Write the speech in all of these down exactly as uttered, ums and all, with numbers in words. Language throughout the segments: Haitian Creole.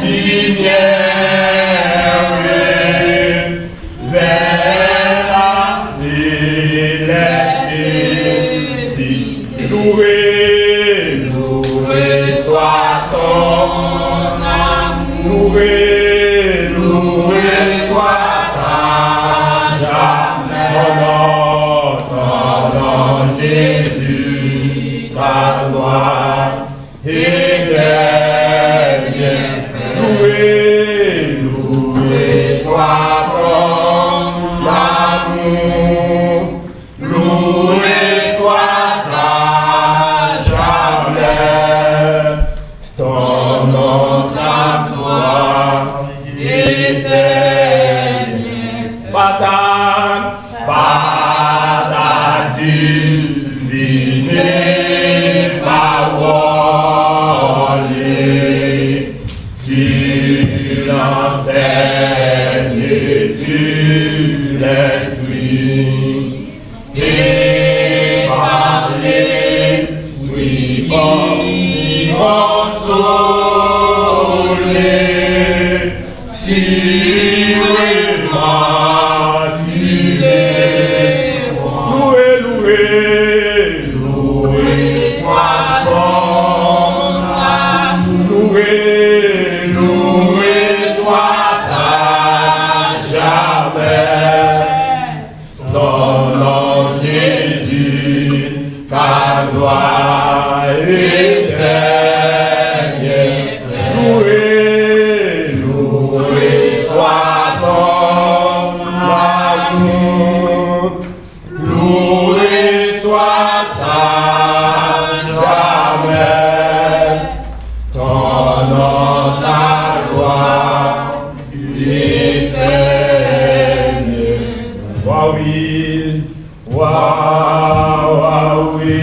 Limyè revèlasyon sèlès. Loué, loué soit ton amour. Loué, loué soit à jamais ton nom, ton nom, Jésus, ta gloire et tes bienfaits. Loué, loué soit ton amour. Loué soit à jamais ton nom, ta gloire et tes bienfaits. Par ta, par ta divine parole, tu l'enseignes et tu l'instruis. Et par l'Esprit qui consolait, sûrement tu es bon. Loué, loué, loué soit ton amour. Loué, loué soit à jamais ton nom, Jésus, ta gloire éternelle. Loué, loué soit ton amour. Loué soit à jamais ton nom, ta gloire éternelle. Wa wi, wa, wa wi,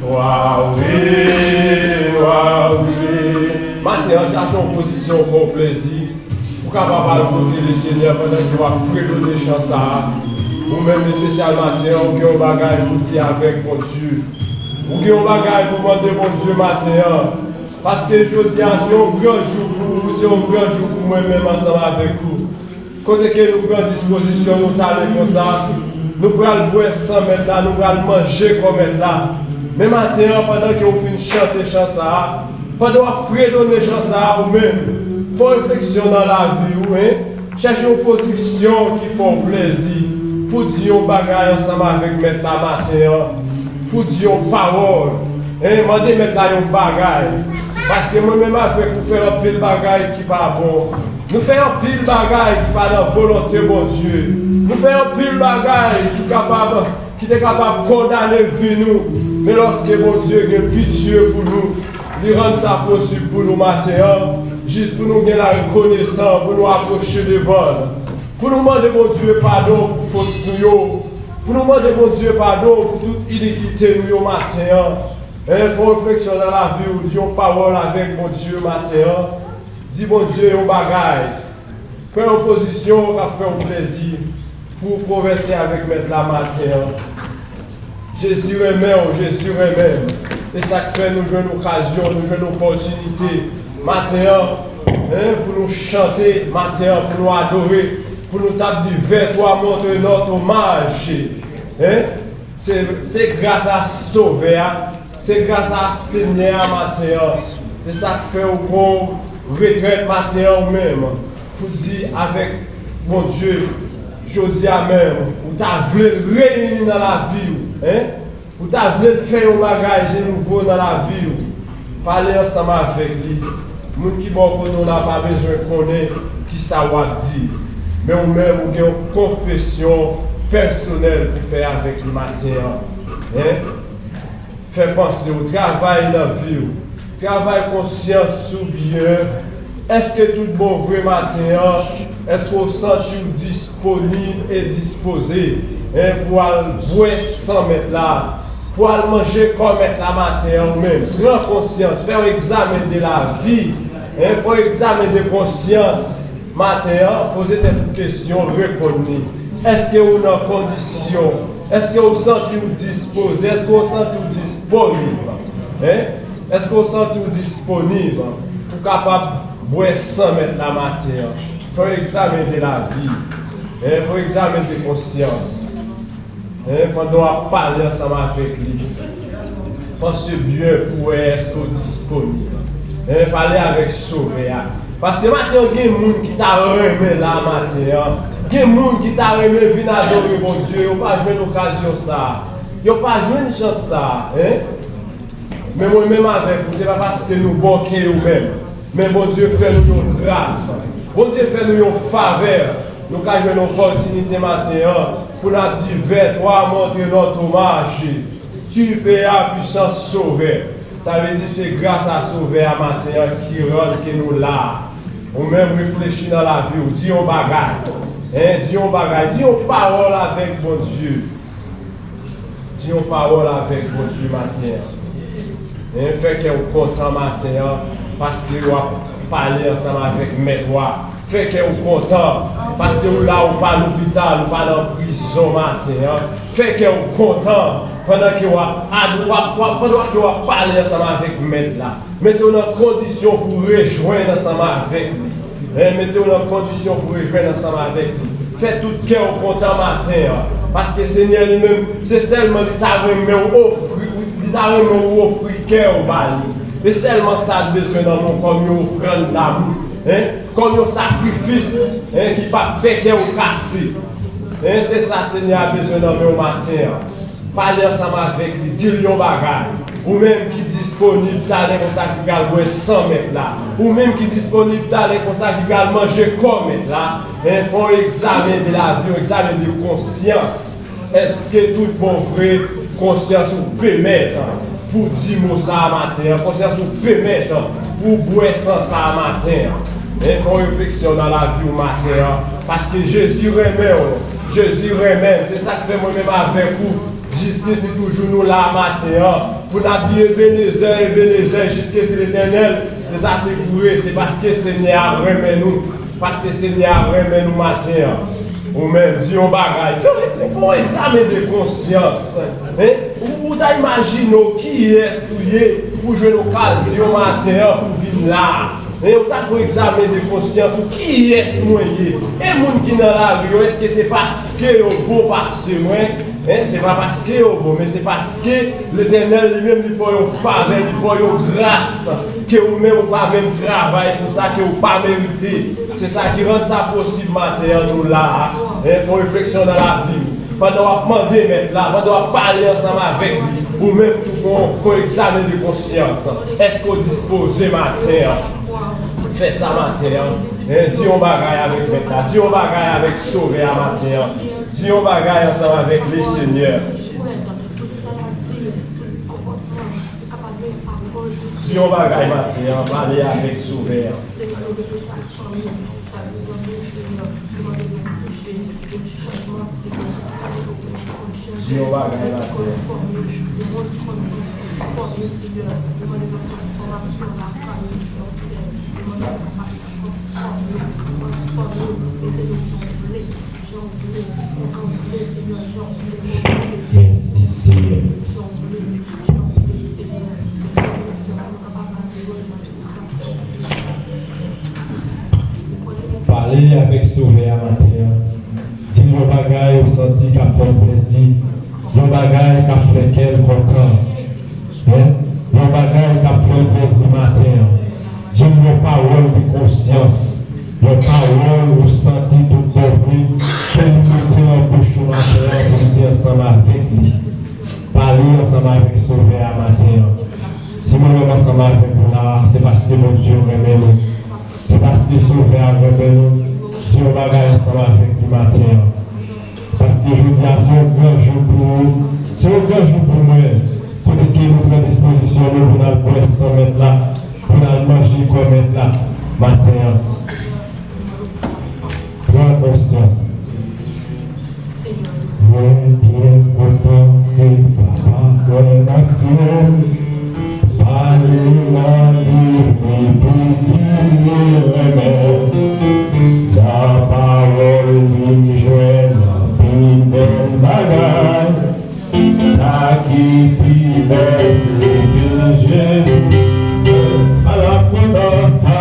wa wi, wa wi. Maten an, chache yon pozisyon, fè w plezi. Ou kapab al kote Lesenyè pandan ke w ap fredone chan sa a. Ou menm espesyal maten an, ou gen yon bagay pou di avèk Bondye. Ou gen yon bagay pou mande Bondye maten an. Paske jodi a se yon gran jou pou ou, se yon gran jou pou mwen menm ansanm avèk ou. Kote ke nou pran dispozisyon nou tale konsa, nou pral bwè san mèt la, nou pral manje kò mèt la. Men maten an, pandan ke ou fin chante chan sa a, pandan w ap fredone chan sa a ou menm, fè w refleksyon nan lavi ou, en. Chèche yon pozisyon ki fè w plezi pou di yon bagay ansanm avèk mèt la maten an, pou di yon pawòl, en, mande mèt la yon bagay. Paske mwen menm avèk ou fè anpil bagay ki pa bon. Nou fè anpil bagay ki pa nan volonte Bondye. Nou fè anpil bagay ki kapab, ki te kapab kondane vi nou. Men lòske Bondye gen pitye pou nou, li rann sa posib pou nou maten an, jis pou nou gen la rekonesan, pou nou apwoche devan l, pou nou mande Bondye padon pou fot nou yo, pou nou mande Bondye padon pou tout inikite nou yo maten an. En, fè yon refleksyon nan lavi w, di yon pawòl avèk Bondye maten an. Di Bondye yon bagay. Pran yon pozisyon k ap fè w plezi pou w konvèse avèk Mèt la maten an. Jezi renmen w, Jezi renmen m. Se sa k fè nou jwenn okazyon, nou jwenn opòtinite maten an, en, pou nou chante maten an, pou nou adore, pou nou t ap di, Vers toi, montre notre hommage. En? Se, se gras a Sovè a, se gras a Senyè a maten an. Se sa k fè ou pran retrèt maten an ou menm, pou di avèk Bondye, jodi a menm, ou ta vle l reyini nan lavi w, en? Ou ta vle l fè yon bagay de nouvo nan lavi w. Pale ansanm avèk li. Moun ki bò kote w la pa bezwen konnen kisa w ap di. Men ou menm, ou gen yon konfesyon pèsonèl pou fè avèk li maten an. En? Fè panse w, travay nan vi w. Travay konsyans ou byen. Èske tout bon vre maten an? Èske w santi w disponib e dispoze, en, pou al bwè san Mèt la? Pou al manje kò Mèt la maten an ou menm? Pran konsyans, fè yon egzamen de lavi, en, fè yon egzamen de konsyans maten an, poze tèt ou kesyon, reponn li. Èske ou nan kondisyon? Èske ou santi w dispoze? Èske ou santi w disponib? En? Èske ou santi w disponib pou Kapab bwè san mèt la maten an. Fè yon egzamen de lavi. Hein, fè yon egzamen de konsyans. Hein, pandan w ap pale ansanm avèk li. Panse byen pou wè èske w disponib. Hein, pale avèk Sovè a. Paske maten an, gen moun ki ta renmen la maten an. Gen moun ki ta renmen vin adore Bondye. Yo pa jwenn okazyon sa a. Yo pa jwenn chans sa a. Hein? Men mwen menm avèk ou, se pa paske nou bon ke yo menm. Men Bondye fè nou yon gras. Bondye fè nou yon favè. Nou ka jwenn yon opòtinite maten an pou n ap di, Vè twa montre nòt omaj. Tu payes à puissance Sovè. Sa vle di se gras a Sovè a maten an ki rann ke nou la a. Ou menm reflechi nan lavi w, di yon bagay. Hein, di yon bagay, di yon pawòl avèk Bondye. Di yon pawòl avèk Bondye maten an. Hein, fè kè w kontan maten an, paske w ap pale ansanm avèk Mèt ou a. Fè kè w kontan, paske w la, ou pa lopital, ou pa nan prizon maten an. Fè kè w kontan pandan ke w ap ad-, w ap, w ap, pandan ke w ap pale ansanm avèk Mèt la. Mete w nan kondisyon pou w rejwenn ansanm avèk li. Hein, mete w nan kondisyon pou w rejwenn ansanm avèk li. Fè tout kè w kontan maten an. Paske Senyè li menm, se sèlman li ta renmen w ofri, li ta renmen w ofri kè w ba li. E sèlman sa l bezwen nan men w kòm yon ofrann damou. Hein? Kòm yon sakrifis, hein, ki p ap fè kè w kase. Hein, se sa Senyè a bezwen nan men w maten an. Pale ansanm avèk li, di l yon bagay. Ou menm ki disponib talè konsa ki pral bwè san mèt la. Ou menm ki disponib talè konsa ki pral manje kò mèt la. Hein, fè yon egzamen de lavi, yon egzamen de konsyans. Èske tout bon vre konsyans ou pèmèt pou di mo sa a maten an? Konsyans ou pèmèt pou bwè san sa a maten an? Hein, fè yon refleksyon nan lavi w maten an. Paske Jezi renmen w. Jezi renmen m. Se sa k fè mwen menm avèk ou, jiskisi toujou nou la maten an, pou n ap di Ebenezè, Ebenezè, jiskisi Letènèl. E sa se vre, se paske Senyè a renmen nou, paske Senyè a renmen nou maten an. Ou menm, di yon bagay, fè, fè yon egzamen de konsyans. Hein? Ou, ou ta imajine w kiyès ou ye pou jwenn okazyon maten an pou vin la a. Hein, ou ta fè yon egzamen de konsyans ou, kiyès mwen ye? E moun ki nan lari yo, èske se paske yo bon pase mwen? Hein, se pa paske yo bon, men se paske Letènèl li menm li fè w yon favè, li fè w yon gras ke ou menm ou pa menm travay pou sa, ke ou pa merite. Se sa ki rann sa posib maten an nou la a. Hein, fè yon refleksyon nan lavi w. Pandan w ap mande Mèt la, pandan w ap pale ansanm avèk li, ou menm tou fè yon, fè yon egzamen de konsyans. Èske w dispoze maten an? Fè sa maten an. Hein, di yon bagay avèk Mèt la. Di yon bagay avèk Sovè a maten an. Di yon bagay ansanm avèk Lesenyè. Di yon bagay maten an. Pale avèk Sovè a. Di yon bagay maten an. Mèsi, Senyè. Pale avèk Sovè a maten an. Di l yon bagay ou santi k ap fè l plezi. Yon bagay k ap fè kè l kontan. Hein? Yon bagay k ap fè l plezi maten an. Di l yon pawòl de konsyans. Yon pawòl ou santi tout bon vre ke li mete nan bouch ou maten an pou w di ansanm avèk li. Pale ansanm avèk Sovè a maten an. Si mwen menm ansanm avèk ou la a, se paske Bondye renmen nou. Se paske Sovè a renmen nou. Di yon bagay ansanm avèk li maten an. Paske jodi a se yon gran jou pou ou. Se yon gran jou pou mwen. Kote ke nou pran dispozisyon nou pou n al bwè san Mèt la, pou n al manje kò Mèt la maten an. Pran konsyans. Mwen byen kontan ke Papa mwen nan syèl pale nan liv li pou di li renmen. Nan pawòl li m jwenn anpil bèl bagay. Sa ki pi bèl se ke Jezi fè. Ala kontan.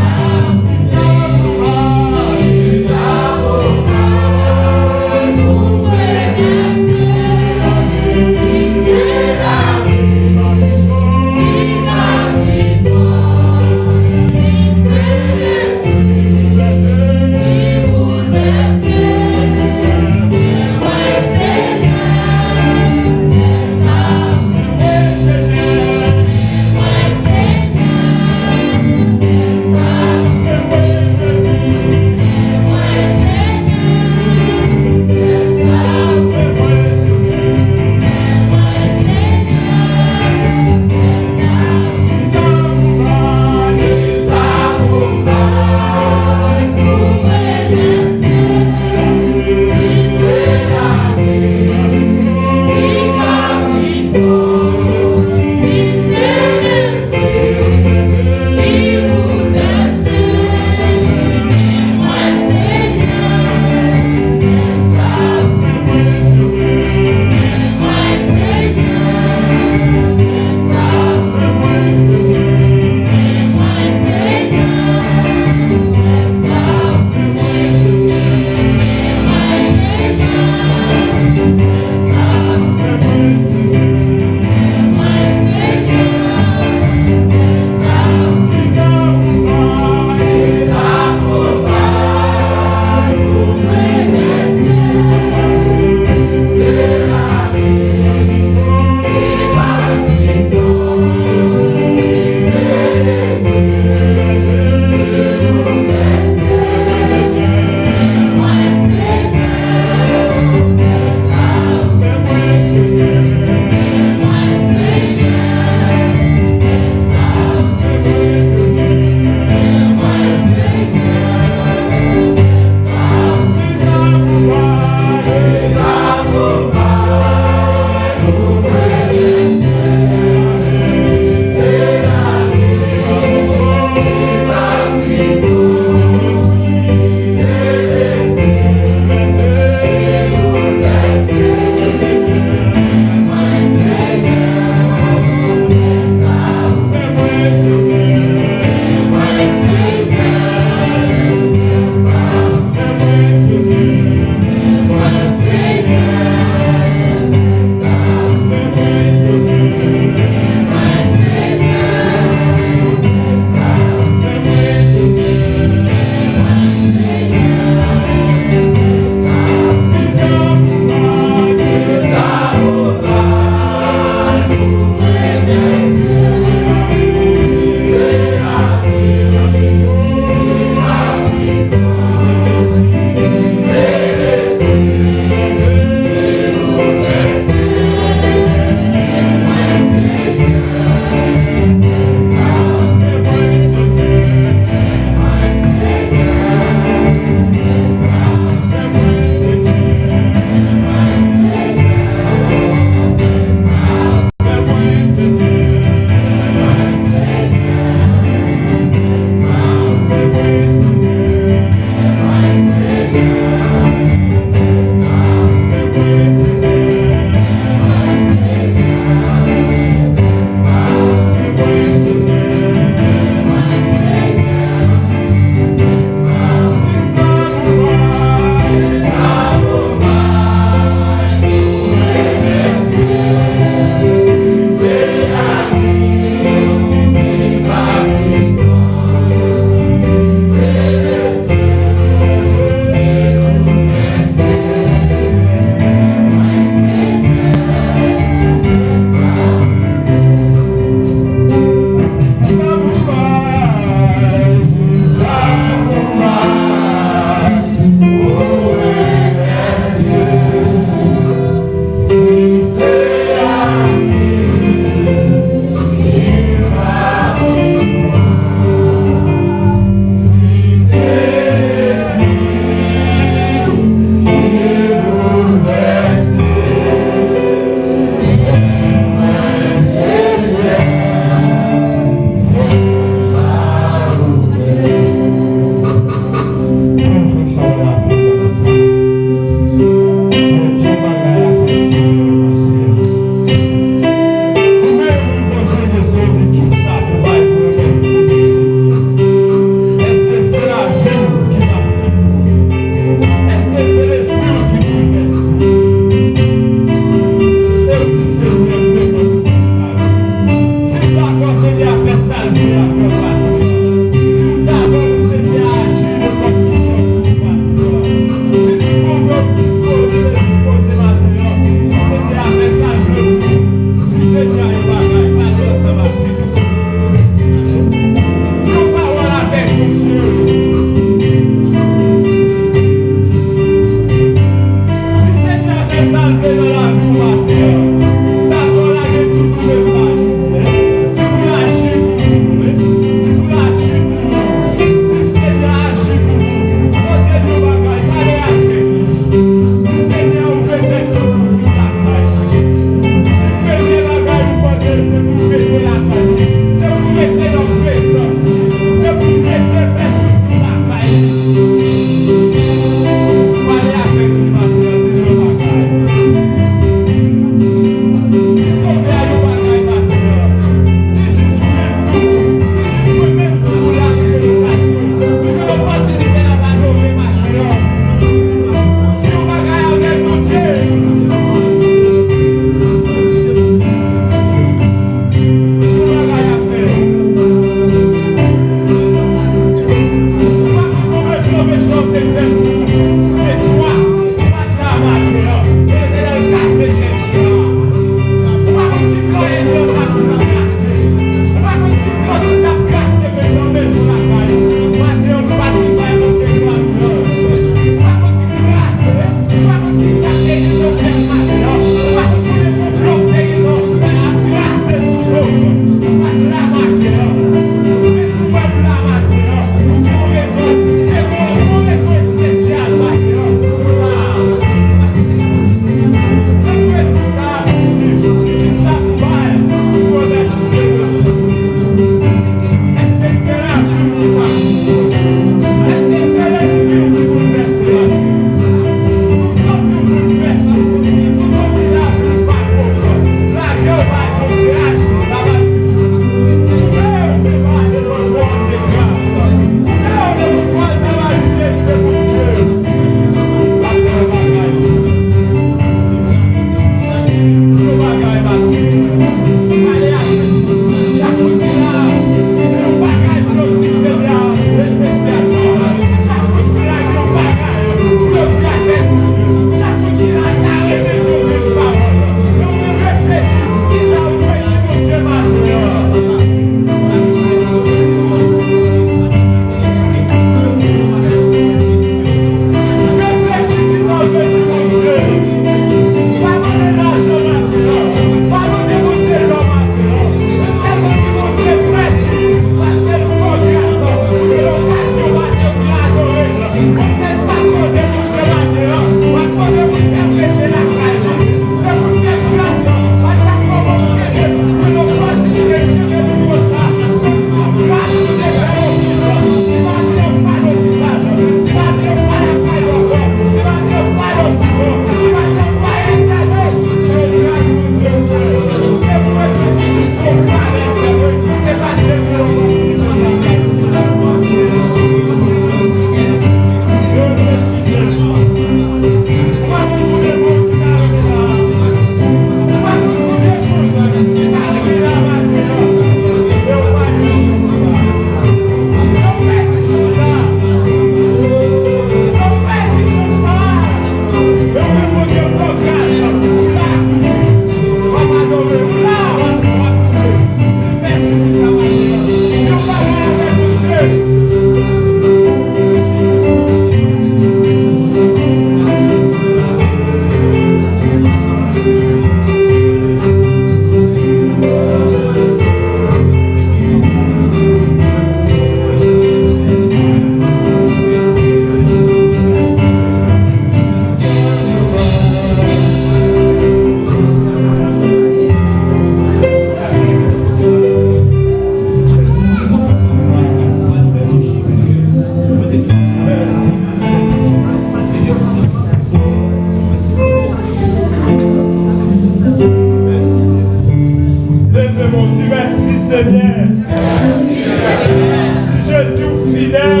Jezi ou fidèl.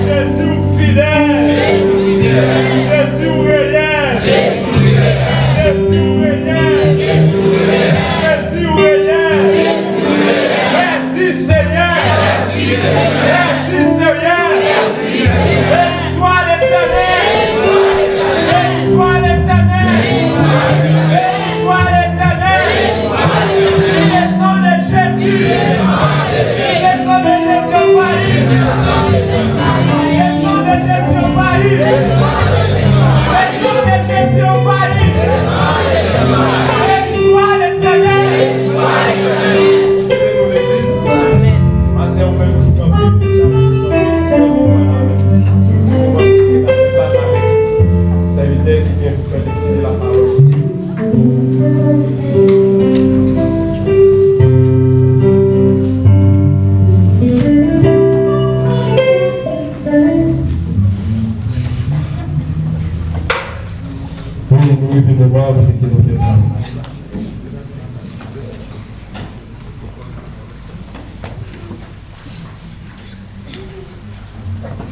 Jezi ou fidèl. Jezi ou reyèl. Jezi ou reyèl. Jezi ou reyèl. Mèsi, Senyè. Mèsi, Senyè. Béni soit l'Éternel. Béni soit l'Éternel. Béni soit l'Éternel. Le sang de Jésus. Le sang de Jésus envahit. Le sang de Jésus envahit. Le sang de Jésus envahit. Béni soit l'Éternel. Maten, ou menm ki kanpe deja, sèvitè ki gen pou fè lekti de la pawòl de Dye. Wi, nou leve men nou, nou kite nou fè gras.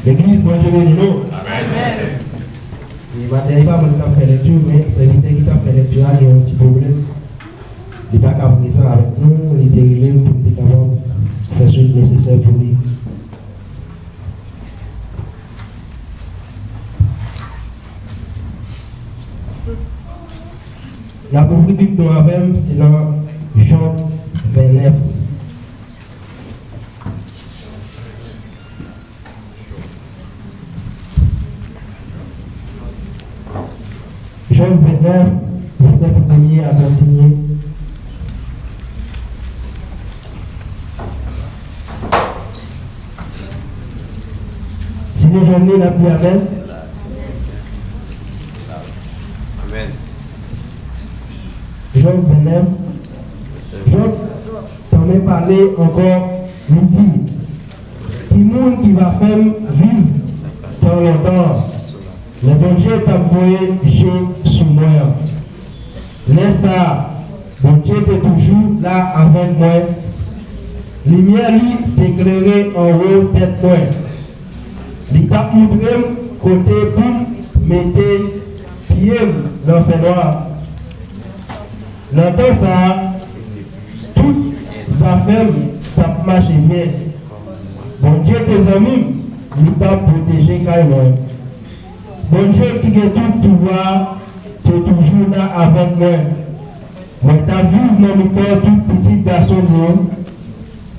Legliz, Bondye beni nou. Amèn. E maten an, e pa mwen ki t ap fè lekti, men sèvitè ki t ap fè lekti a gen yon ti pwoblèm. Li pa ka prezan avèk nou, li te rele m pou m te kapab fè swit nesesè pou li. N ap ouvri Bib nou avè m, se nan Jòb vennèf. Jòb vennèf, vèsè premye a kontinye. Si nou jwenn li, n ap di amèn. Amèn. Jòb vennèf. Jòb tanmen pale ankò, li di, ki moun ki va fè m viv tan lontan? Lè Bondye t ap voye je sou mwen an. Lè sa a, Bondye te toujou la avèk mwen. Limyè li te klere anwo tèt mwen. Li t ap montre m kote pou m mete pye m nan fènwa. Nan tan sa a, tout zafè m t ap mache byen. Bondye te zanmi m, li t ap pwoteje kay mwen. Bondye ki gen tout pouvwa a te toujou la avèk mwen. Mwen t ap viv nan mitan tout pitit gason m yo.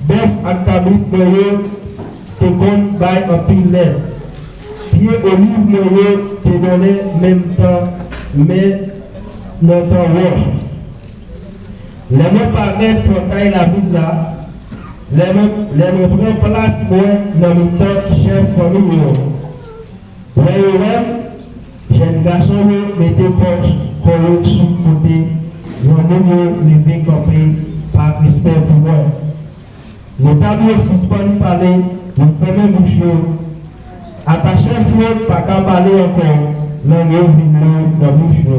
Bèf ak kabrit mwen yo te konn bay anpil lèt. Pye oliv mwen yo te donnen menm tan, men nan tan wòch. Lè mwen parèt pòtay lavil la, lè mwen, lè mwen pran plas mwen nan mitan chèf fanmi yo, lè yo wè m, jèn gason yo mete kò, kò yo sou kote, granmoun yo leve kanpe pa respè pou mwen. Notab yo sispann pale, yo fèmen bouch yo. Ata chèf yo pa ka pale ankò, lang yo vin lou nan bouch yo.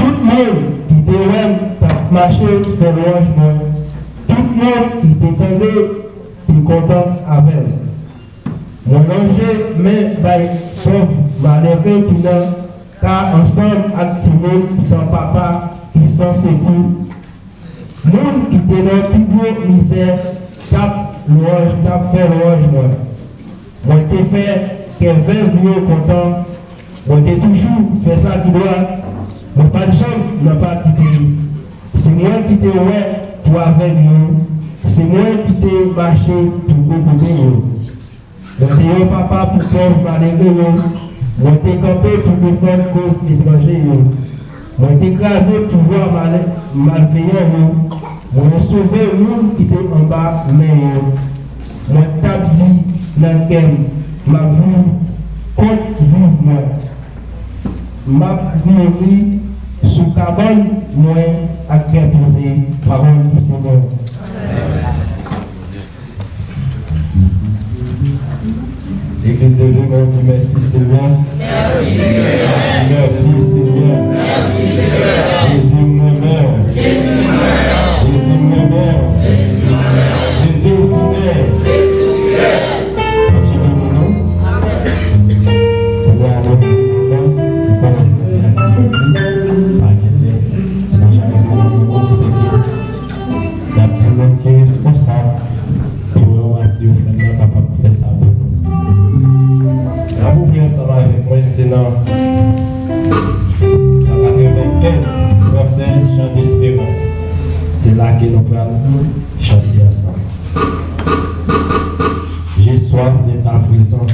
Tout moun ki te wè m t ap mache fè lwanj mwen. Tout moun ki te tande te kontan avè m. Mwen lonje men bay pòv malere ki nan ka ansanm ak timoun san papa ki san sekou. Moun ki te nan pi gwo mizè t ap lwanj, t ap fè lwanj mwen. Mwen te fè kè vèv yo kontan. Mwen te toujou fè sa ki dwat. Mwen pa t janm nan pati peyi. Se mwen ki te wè pou avèg yo. Se mwen ki te mache pou bebe yo. Mwen te yon papa pou pòv malere yo. Mwen te kanpe pou defann koz etranje yo. Mwen te kraze pouvwa mal-, malveyan yo. Mwen sove moun ki te anba men yo. Mwen t ap di nan kè m, m ap viv kont viv mwen. M ap mouri sou kabann mwen ak kè poze. Pawòl di Senyè. Legliz leve men w di mèsi Senyè. Mèsi Senyè. Mèsi Senyè. Jezi m renmen w. Jezi m renmen w. Jezi m San katrevenkenz, Fransèz, Chan Desperans. Se la ke nou pral chante ansanm. J'ai soif de ta présence.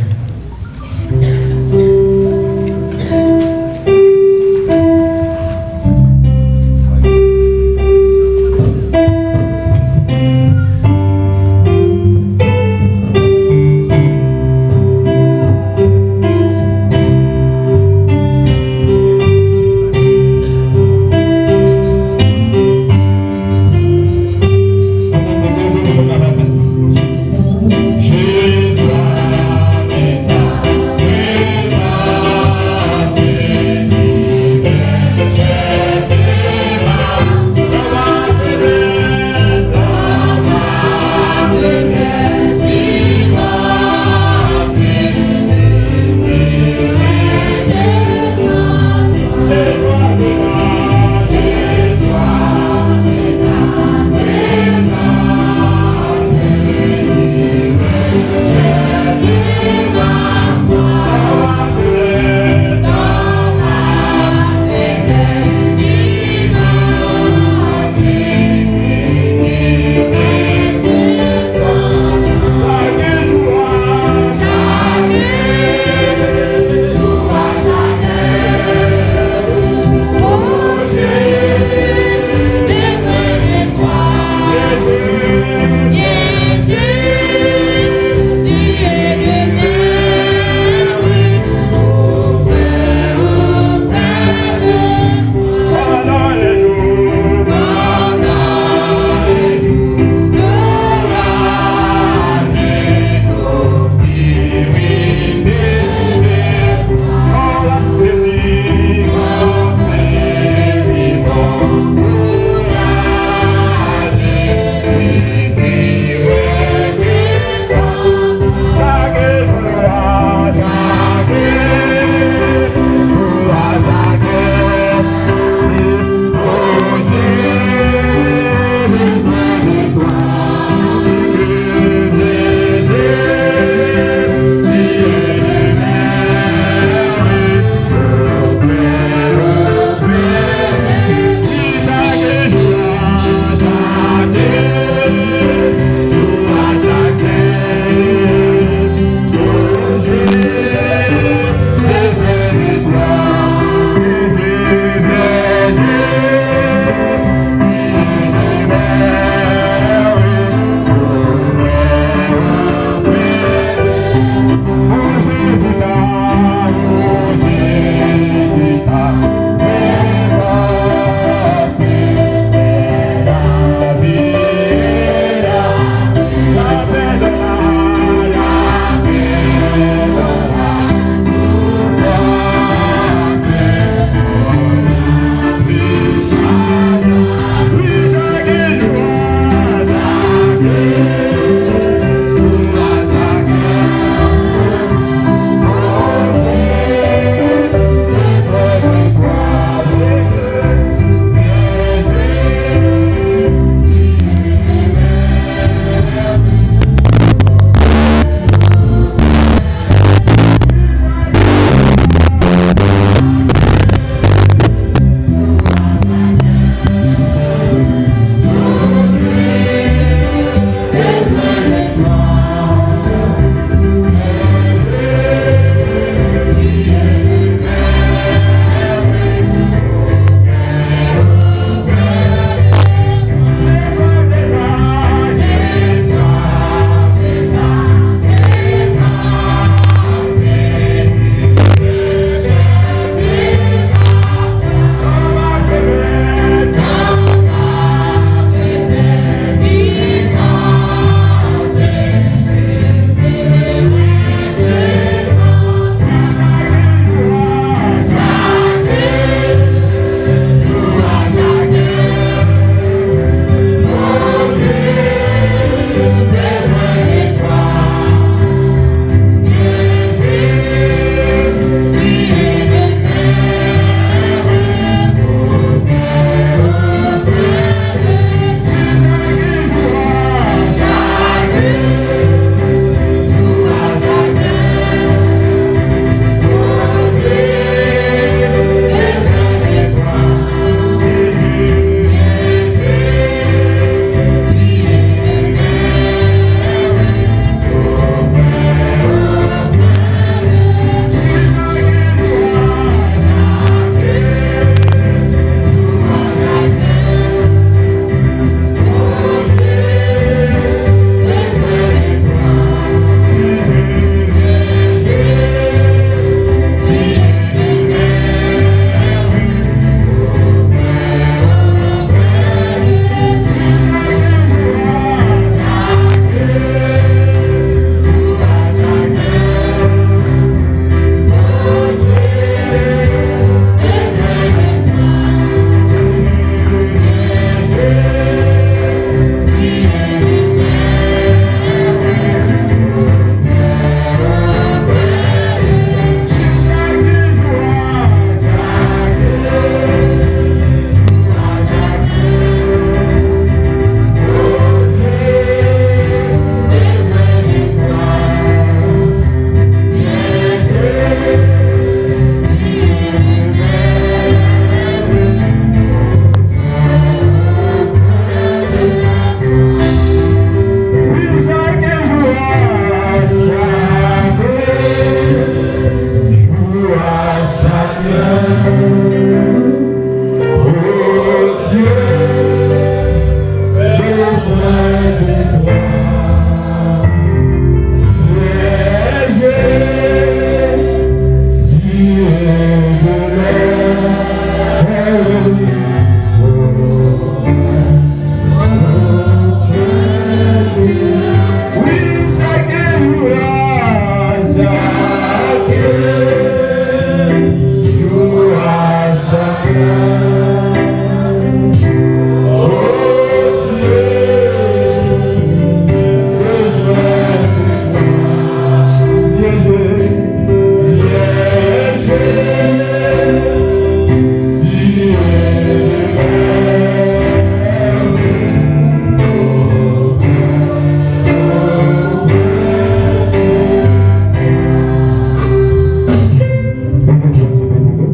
Bondye beni nou.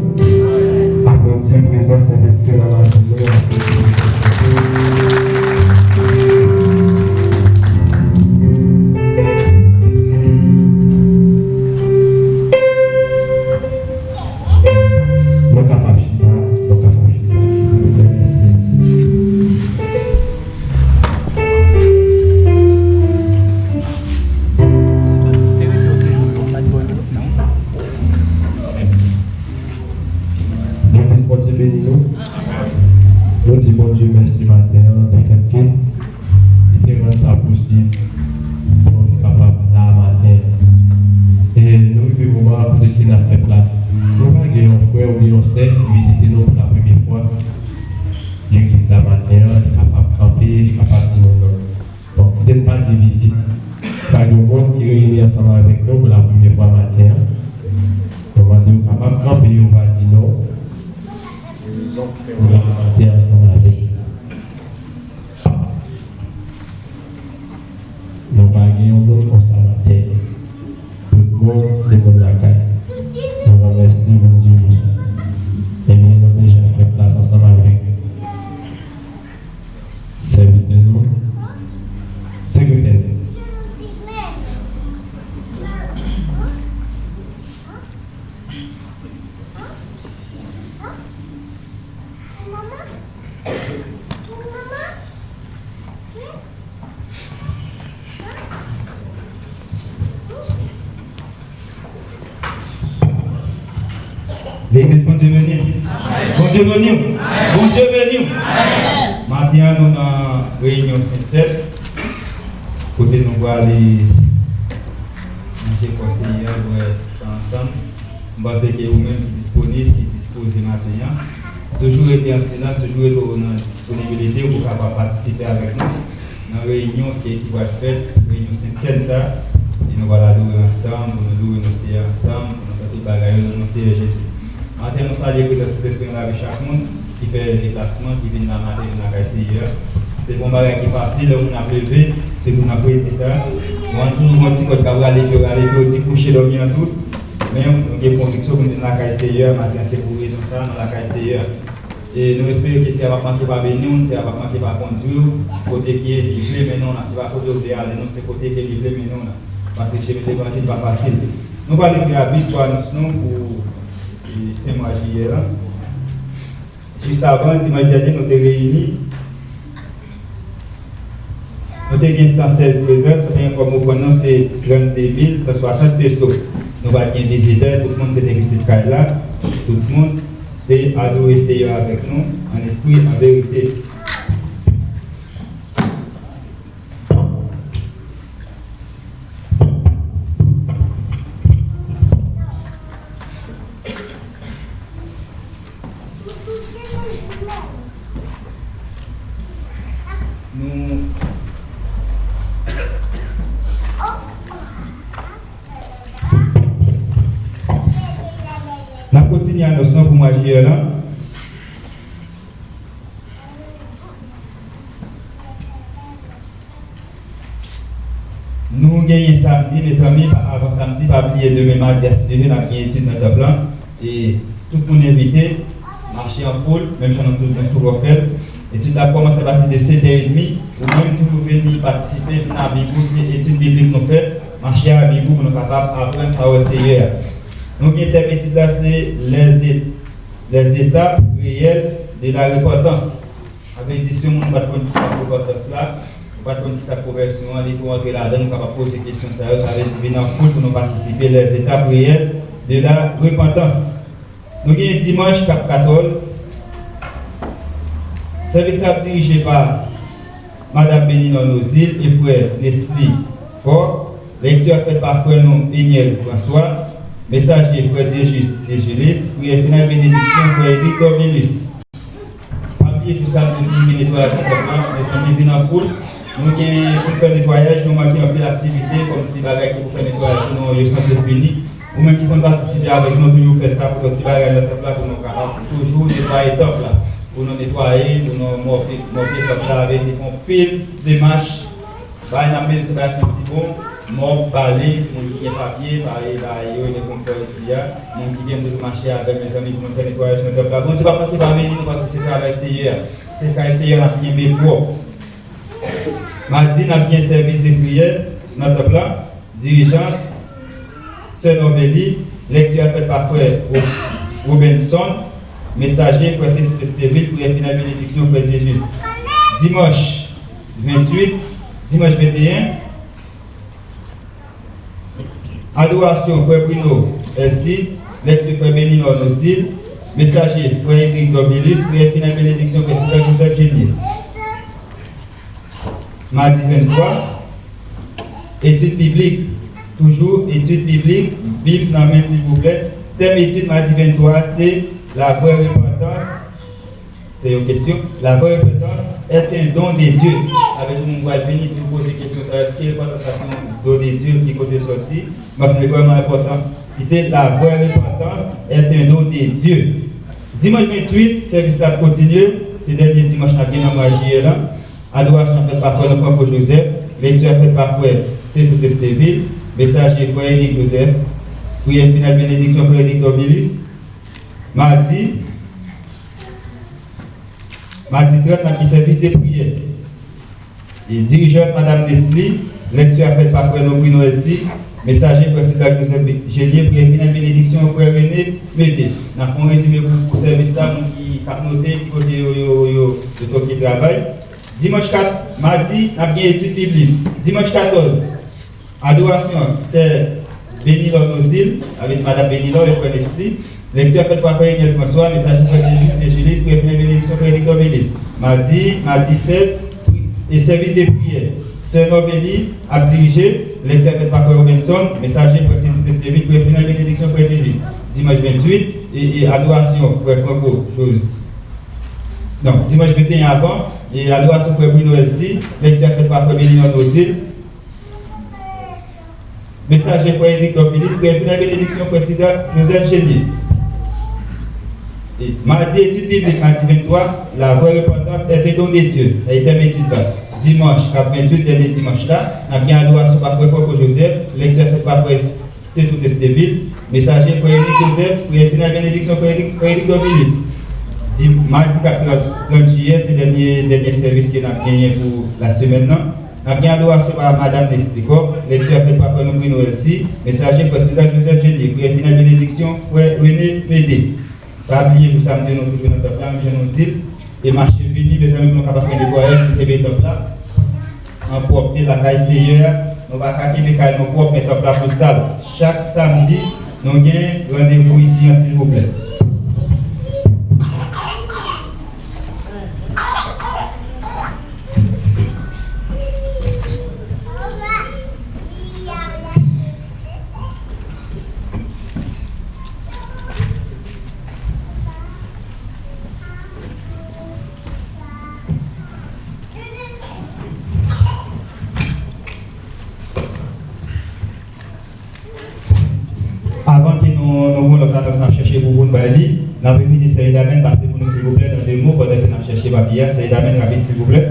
Aplodi prezans Sentespri nan lavi nou. Nou kapab chita, nou kapab chita. Silvouplè, mèsi. Legliz, Bondye beni nou. Nou di Bondye mèsi maten an, de fèt ke li te rann sa posib pou nou kapab la maten an. E nou rive moman an kote ke n ap fè plas. Si nou pa gen yon frè oubyen yon sè ki vizite nou pou la premye fwa legliz la maten an, li kapab kanpe, li kapab di yon non. Bon, kite n pa di vizit. Si pa gen yon moun ki reyini ansanm avèk nou pou la premye fwa maten an, nou mande w kapab kanpe, ou va di non. Pou la maten ansanm avèk nou. Nou pa gen yon moun konsa nan tè nou. Tout moun se moun lakay. Nou remèsye Bondye pou sa. Ebyen, nou deja fè plas ansanm avèk sèvitè nou, sekretè nou. Legliz, Bondye beni. Bondye beni w. Bondye beni w. Maten an, nou nan reyinyon Sent Sèn, kote nou prale manje kò Senyè a, bwè san ansanm. M panse ke ou menm ki disponib, ki dispoze maten an, toujou rete an silans, toujou rete nan disponibilite w pou kapab patisipe avèk nou nan reyinyon ki, ki pral fèt, reyinyon Sent Sèn sa, e nou pral adore ansanm, pou nou loure non Seyè ansanm, pou nou fè tout bagay yo nan non Seyè Jezi. Maten an, nou salye prezans Sentespri nan lavi chak moun ki fè deplasman, ki vin la maten, vin lakay Seyè a. Se pa yon bagay ki fasil, lè moun ap leve, se pou n ap redi sa. Nou ann toujou gon ti kòd k ap rale pye w, rale pye w, di kouche dòmi an dous. Men nou gen konviksyon pou nou vin lakay Seyè a, maten an se pou rezon sa a, nou lakay Seyè a. E nou espere ke Seyè a p ap manke pa beni w, Seyè a p ap manke pa kondui w, kote ke li vle mennen w la. Se pa kote w vle ale non, se kote ke li vle mennen w la. Paske chemen levanjil pa fasil. Nou pral ekri abit pou anons nou pou, e, temwaj yè la. Jis avan, dimanch dènye, nou te reyini. Nou te gen san sèz prezans, nou te gen kòm ofrann nou se trannde mil san swasant peso. Nou pa t gen vizitè, tout moun se te pitit kay la. Tout moun te adore Seyè avèk nou, an espri, an verite. Nou N ap kontinye anons nou pou mwa jiyè la. Nou genyen samdi, mezanmi, pa, avan samdi, pa bliye demen madi a sis heures, n ap gen etid nan tanp lan. E tout moun envite, mache an foul, menm jan nou tout nou sou fè l. Etid la ap kòmanse apati de sèt è edmi. Ou menm tou ou vini patisipe, vin a Bigou, se etid biblik nou fè. Mache a Bigou pou nou kapab aprann pawòl Seyè a. Nou gen tèm etid la, se les, Les étapes réelles de la repentance. Sa vle di, si yon moun pa t konn ki sa k repantans la, ou pa t konn ki sa k konvèsyon an, li tou antre ladan l, ou kapab poze kesyon sa yo, sa vle di, vin an foul pou nou patisipe les étapes réelles de la repentance. Nou gen dimanch k ap katòz. Sèvis la ap dirije pa Madanm Benilor Nozil e frè Nesly Faure. Lekti ap fèt pa frè nou Peniel François. Mesaje, frè Dieujuste Dieugelis. Priyè final, benediksyon, frè Eric Dormilus. Pa bliye, jou samdi, nou gen netwayaj nan tanp lan. Mezanmi, vin an foul. Nou gen pou fè netwayaj, nou manke anpil aktivite, kòmsi bagay ki pou fè netwayaj nou yo sanse fini. Ou menm ki konn patisipe avèk nou, toujou fè sa pou yon ti bagay nan tanp la, pou nou kapab toujou netwaye tanp la. Pou nou netwaye, pou nou mòfe, mòfe tanp la, vle di fè yon pil demach. Bagay n ap mete se bagay santi bon, mòp, bale, moun ki gen papye, bagay, bagay yo, gen konfò isi a. Moun ki gen dwèt mache avèk mezanmi pou nou fè netwayaj nan tanp la. Bondye p ap manke pa beni nou paske se travay Seyè a. Se kay Seyè a n ap kenbe pwòp. Madi, n ap gen sèvis de priyè nan tanp la. Dirijan, Sè Norveli, lèkti ap fèt pa frè Ro-, Robenson, mesaje, frè Setou Testevil, priyè final benediksyon, frè Dieujuste. Dimanch venntuit, dimanch venteyen, adorasyon, frè Bruno Elcide, lèkti, frè Benilor Nozil, mesaje, frè Eric Dormilus, priyè final benediksyon, frè Sylvain Joseph Genier. Madi venntwa, etid biblik. Toujou etid biblik, Bib nan men silvouplè. Tèm etid madi venntwa a se la vraie repentance. Se yon kesyon. La vraie repentance est un don de Dieu. Sa vle di moun pral vini pou yo poze kesyon sa, èske repantans la se yon don de Dieu, ki kote l sòti? Paske se vrèman enpòtan. Ki se la vraie repentance est un don de Dieu. Dimanch venntuit, sèvis la ap kontinye. Se dènye dimanch n ap gen nan mwa jiyè la. Adorasyon fèt pa frè nou Franco Joseph. Lekti a fèt pa frè Setou Testevil. Mesaje, frè Eric Joseph. Priyè final benediksyon, frè Eric Dormilus. Madi, madi trant, n ap gen sèvis de priyè. E dirijant, Madanm Nesly. Lekti a fèt pa frè nou Bruno Elcide. Mesaje, frè Sylvain Joseph Genier. Priyè final benediksyon, frè René Mede. N ap fè yon rezime pou, pou sèvis la, moun ki, k ap note, ki kote yo, yo, yo, yo toke travay. Dimanch kat, madi, n ap gen etid biblik. Dimanch katòz, adorasyon, sè Benilor Nozil, avèk madanm Benilor e frè Nesly. Lekti ap fèt pa frè Eniel François, mesaje, frè Dieujuste Dieugelis, priyè final benediksyon, frè Victor Milis. Madi, madi sèz, e sèvis de priyè. Sè Norveli ap dirije, lekti ap fèt pa frè Robenson, mesaje, frè Setou Testevil, priyè final benediksyon, frè Dieujuste. Dimanch venntuit, e, e adorasyon, frè Franco Joseph. Non, dimanch venteyen avan, e adorasyon frè Bruno Elcide, lekti ap fèt pa frè Benilor Nozil. Mesaje, frè Eric Dormilus, priyè final benediksyon, frè Sylvain Joseph Genier. E madi, etid biblik, madi venntwa, la vraie repentance est un don de Dieu. Sa se tèm etid la. Dimanch k ap venntuit, dènye dimanch la, n ap gen adorasyon pa frè Franco Joseph, lekti ap fèt pa frè Setou Testevil, mesaje, frè Eric Joseph, priyè final benediksyon, frè Eric, frè Eric Dormilus. Di, madi k ap trant, trant jiyè, se dènye, dènye sèvis ke n ap genyen pou lasemèn nan. N ap gen adorasyon pa madanm Nesly Coq, lekti ap fèt pa frè nou Bruno Elcide, mesaje, frè Sylvain Joseph Genier, priyè final benediksyon, frè René Mede. Pa bliye pou samdi nou toujou nan tanp la, menm jan nou di l, e mache vini, mezanmi, pou nou kapab fè netwayaj, pou kenbe tanp la an pwòpte, lakay Seyè a. Nou pa ka kenbe kay nou pwòp, men tanp la pou sal. Chak samdi, nou gen randevou isi an, silvouplè. Avan ke nou, nou gon lòt anons n ap chèche pou, pou n bay li, n ap envite sè Edamèn pase pou nou, silvouplè, nan de mo, pandan ke n ap chèche papye a. Sè Edamèn, rapid, silvouplè.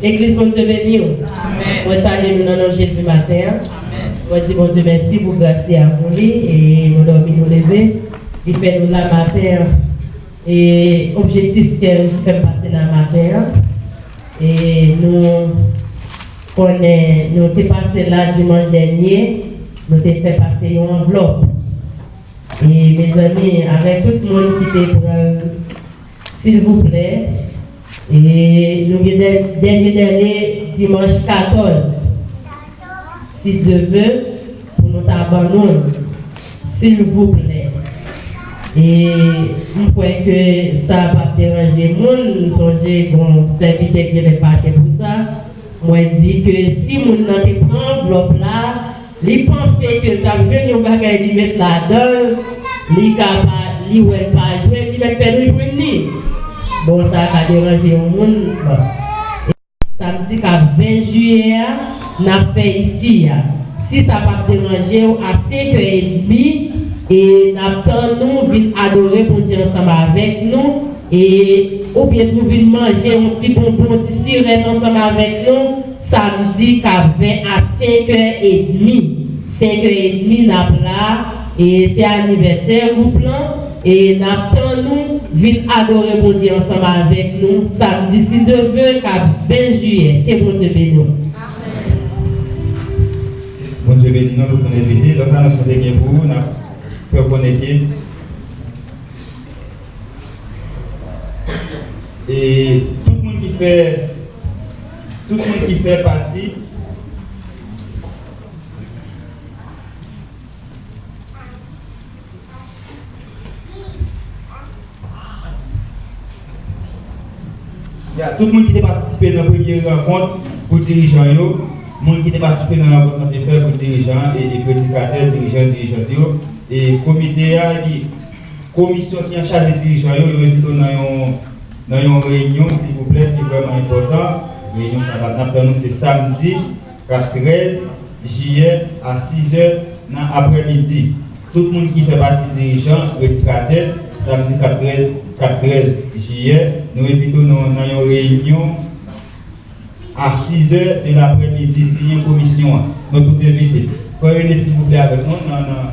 Legliz, Bondye beni w. Amèn. Mwen salye nou nan non Jezi maten an. Amèn. Mwen di Bondye mèsi pou gras li a pou li, e nou dòmi, nou leve. Li fè nou la maten an. E objektif ke m fè m pase la maten an, e nou konnen nou te pase la dimanch dènye, nou te fè pase yon anvlòp. E mezanmi, avèk tout moun ki te pran l, silvouplè, e nou gen dè- dènye dèle dimanch katòz, si Dye ve, pou nou ta ban nou l, silvouplè. E m kwè ke sa p ap deranje moun. M sonje gon sèvitè ki te fache pou sa. Mwen di ke si moun nan te pran anvlòp la, li panse ke l t ap jwenn yon bagay li met ladan l, li ka pa, li wè l pa jwenn, li mèt fè nou jwenn li. Bon, sa ka deranje yon moun. Bon. Samdi k ap ven jiyè a, n ap fè isi a. Si sa p ap deranje w, a senk è edmi, e n ap tann ou vin adore Bondye ansanm avèk nou, e oubyen tou vin manje yon ti bonbon, ti sirèt ansanm avèk nou, samdi k ap ven a senk è edmi. Senk è edmi n ap la, e se anivèsè gwoup lan, e n ap tann ou vin adore Bondye ansanm avèk nou samdi, si Dye ve, k ap ven jiyè. Ke Bondye beni w. Bondye beni nou, tout moun envite. Lòt anons nou te gen pou ou, n ap fè w konnen ke, e tout moun ki fè, tout moun ki fè pati Ya, tout moun ki te patisipe nan premye rankont pou dirijan yo, moun ki te patisipe nan rankont nou te fè pou dirijan e, e predikatè, dirijan, dirijant yo, e komite a, epi komisyon ki an chaj de dirijan yo, yo envite w nan yon, nan yon reyinyon, silvouplè, ki vrèman enpòtan. Reyinyon sa n ap tann nou, se samdi, k ap trèz jiyè a sizè nan aprèmidi. Tout moun ki fè pati dirijan, predikatè, samdi k ap trèz, k ap trèz jiyè, nou envite w nan, nan yon reyinyon a sizè de laprèmidi, siyen komisyon an. Nou tout envite. Frè Rene, silvouplè, avèk nou nan, nan,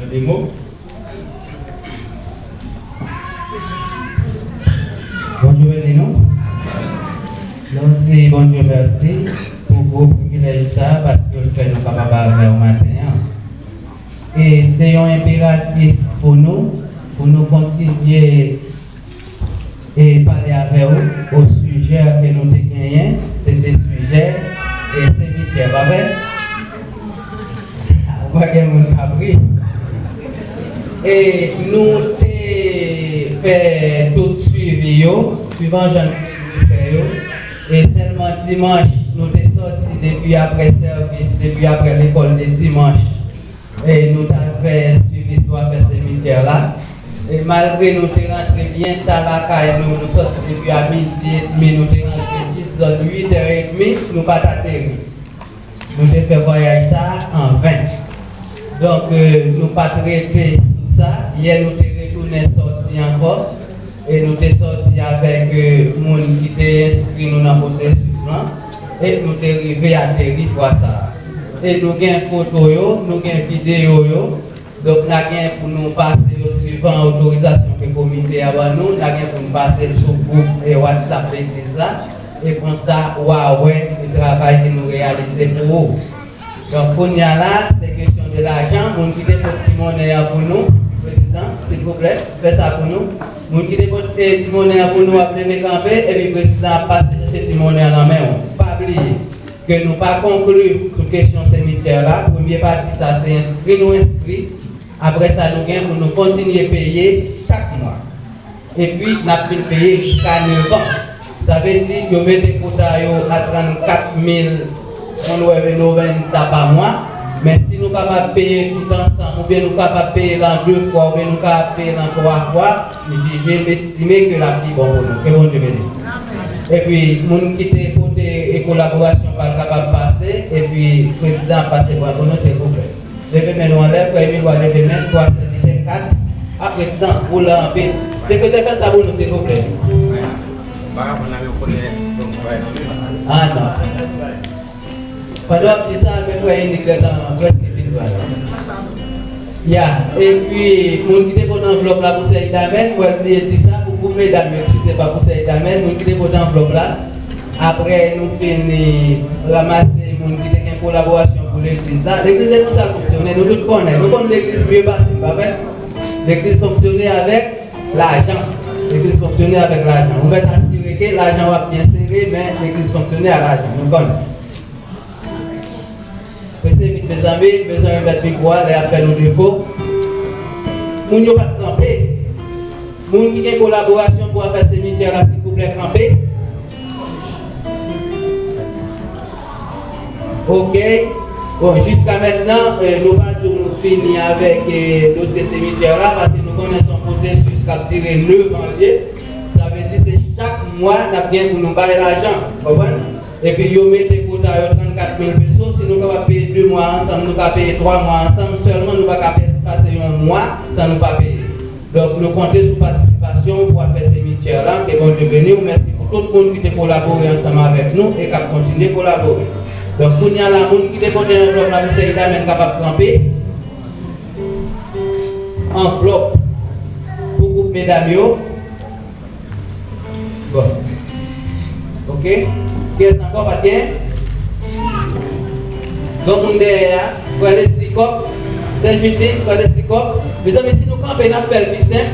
nan de mo. Bondye beni nou. Nou di Bondye mèsi pou gwo privilèj sa a, paske l fè nou kapab avè w maten an. E se yon enperatif pou nou, pou nou kontinye e pale avè w o sijè ke nou te genyen, se te sijè e simityè, pa vre? Ou pa gen moun k ap ri. E nou te fè tout swivi yo, swivan jan nou te dwe fè yo. E sèlman dimanch, nou te sòti depi aprè sèvis, depi aprè lekòl de dimanch. E nou t al fè swivi sou afè simityè la. E malgre nou te rantre byen ta lakay nou, nou sòti depi a midi edmi, nou te rantre jis zòn uit è edmi, nou pa t ateri. Nou te fè vwayaj sa a an ven. Donk, e, nou pa t rete sou sa. Yè, nou te retounen sòti ankò. E nou te sòti avèk, e, moun ki te enskri nou nan pwosesis lan. E nou te rive ateri fwa sa a. E nou gen foto yo, nou gen videyo yo. Donk, n a gen pou nou pase yo swivan otorizasyon ke komite a ban nou. N a gen pou nou pase l sou gwoup, e, WhatsApp legliz la. E konsa, w a wè travay ke nou reyalize pou ou. Donk, kounye a la, se kesyon de lajan. Moun ki te pot ti monnen an pou nou, prezidan, silvouplè, fè sa pou nou. Moun ki te pot, e, ti monnen an pou nou ap leve kanpe, epi prezidan ap pase chèche ti monnen an nan men w. Pa bliye ke nou pa konkli sou kesyon simityè la. Premye pati sa, se enskri nou enskri. Apre sa, nou gen pou nou kontinye peye chak mwa. Epi, n ap fin peye jiska nèf an. Sa vle di, yo mete kwota yo a trannkat mil, on wè, noventa pa mwa. Men si nou kapab peye tout ansanm, oubyen nou kapab peye l an de fwa, oubyen nou kapab peye l an twa fwa, m jije, m estime ke l ap pi bon pou nou. Ke Bondye beni. Epi, moun ki te pote e kolaborasyon pa l kapab pase, epi prezidan ap pase pran pou nou, silvouplè. Leve men nou anlè, frè Emil, w a leve men, twa sèvitè, kat. A, prezidan, ou la anpil. Sekretè, fè sa pou nou, silvouplè. A, non. Pandan w ap di sa, men frè Emil gentan prèske vin pran. Ya, epi moun ki te pote anvlòp la pou sè Idamèn, mwen bliye di sa, pou gwoup medam yo, eskize, pa pou sè Idamèn, moun ki te pote anvlòp la, apre nou fini ranmase moun ki te gen kolaborasyon pou legliz la, legliz se konsa l fonksyone, nou tout konnen, nou konn legliz byen pase, pa vre? Legliz fonksyone avèk lajan. Legliz fonksyone avèk lajan. Ou mèt asire ke lajan w ap byen sere, men legliz fonksyone a lajan. Nou konnen. Prese vit, mezanmi, m bezwen remèt mikwo a, lè y ap fè nou defo. Moun yo pa t kanpe. Moun ki gen kolaborasyon pou afè simityè la, silvouplè, kanpe. Ok. Bon, jiska mentnan, eh, nou pa di w nou fini avèk, eh, dosye simityè la, paske nou konnen se yon pwosesis k ap dire nèf an l ye. Sa vle di se chak mwa n ap gen pou nou bay lajan. Konprann? Epi yo mete kota yo trannkat mil peso, si nou kapab peye de mwa ansanm, nou ka peye twa mwa ansanm, sèlman nou pa ka pase yon mwa san nou pa peye. Donk, nou konte sou patisipasyon w pou afè simityè la. Ke Bondye beni w. Mèsi pou tout moun ki te kolabore ansanm avèk nou e k ap kontinye kolabore. Donk, kounye a la, moun ki te pote anvlòp la pou sè Idamèn kapab kanpe. Anvlòp pou gwoup medam yo. Bon. Ok. Kiyès ankò pa t gen? Granmoun dèyè a, frè Leslie Coq, sè Judith, frè Leslie Coq. Mezanmi, si nou kanpe, n ap fè l pi senp.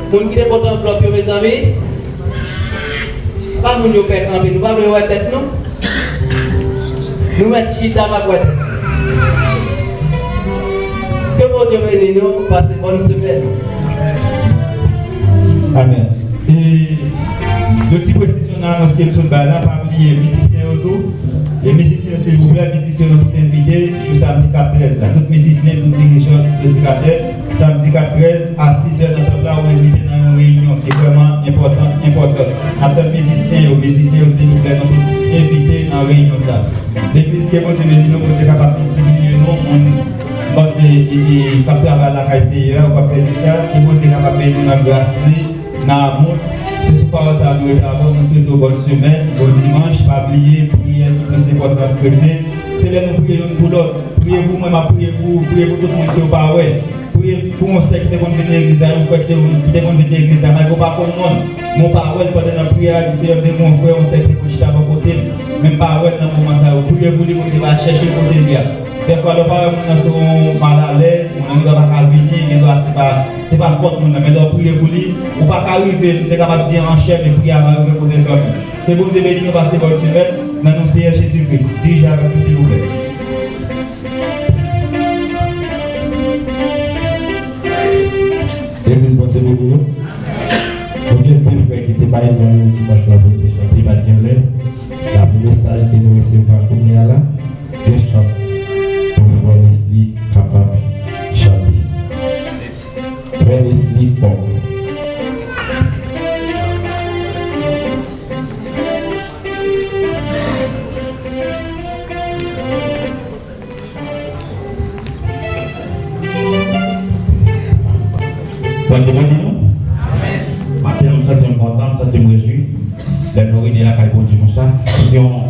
Moun ki te pote anvlòp yo, mezanmi. Pa moun yo pè kanpe, nou pa vle wè tèt nou. Nou mèt chita, m ap wè tèt nou. Ke Bondye beni nou, pase bòn semèn. Amèn. E, yon ti presizyon nan anons ke m sot bay la, pa bliye mizisyen yo tou. E mizisyen, silvouplè, mizisyen nou tout envite jou samdi kat trèz la. Tout mizisyen, tout dirijan, tout predikatè, samdi kat trèz a sizè nan tanp la, ou envite nan yon reyinyon ki vrèman enpòtan, enpòtan. N ap tann mizisyen yo, mizisyen yo, silvouplè, nou tout envite nan reyinyon sa. Legliz, ke Bondye beni nou, Bondye kapab miltipliye nou, moun, m panse, e, e, k ap travay lakay Seyè a, ou p ap pèdi sa, ke Bondye kapab beni nou nan gras li, nan amou l. Se sou pawòl sa a nou rete avè w, mwen swete w bòn semèn, bon dimanch, pa bliye, priyè ki plis enpòtan pou kretyen, se lè nou priye youn pou lòt. Priye pou mwen, m ap priye pou ou, priye pou tout moun ke w pa wè. Priye pou yon sè ki te konn vin nan legliz la, yon frè ki te, ki te konn vin nan legliz la, malgre w pa konn non l, men w pa wè l, pandan n ap priye a, di, Seyè, m te gen yon frè, yon sè ki te konn chita bò kote m, men m pa wè l nan moman sa yo. Priye pou li, Bondye va chèche l kote l ye a. Dèfwa, lè w pa wè moun nan, se yon malalèz, moun nan gendwa pa ka vini, gendwa se pa, se pa fòt moun nan, men lè w priye pou li, ou pa ka rive, m te kapab di an chè, men priyè a va rive kote l kanmenm. Ke Bondye beni nou, pase bòn semèn, nan non Seyè Jezi Kris. Dirije avèk nou, silvouplè. Legliz, Bondye beni nou. Nou gen de frè ki te bay non yo dimanch la pou yo te chante, pa t gen lè. Dapre mesaj ke nou resevwa kounye a la, gen chans pou frè Leslie kapab chante. Frè Leslie Coq. Bondye beni nou. Maten an, m santi m kontan, m santi m rejwi. Lè nou reyini lakay Bondye konsa, se yon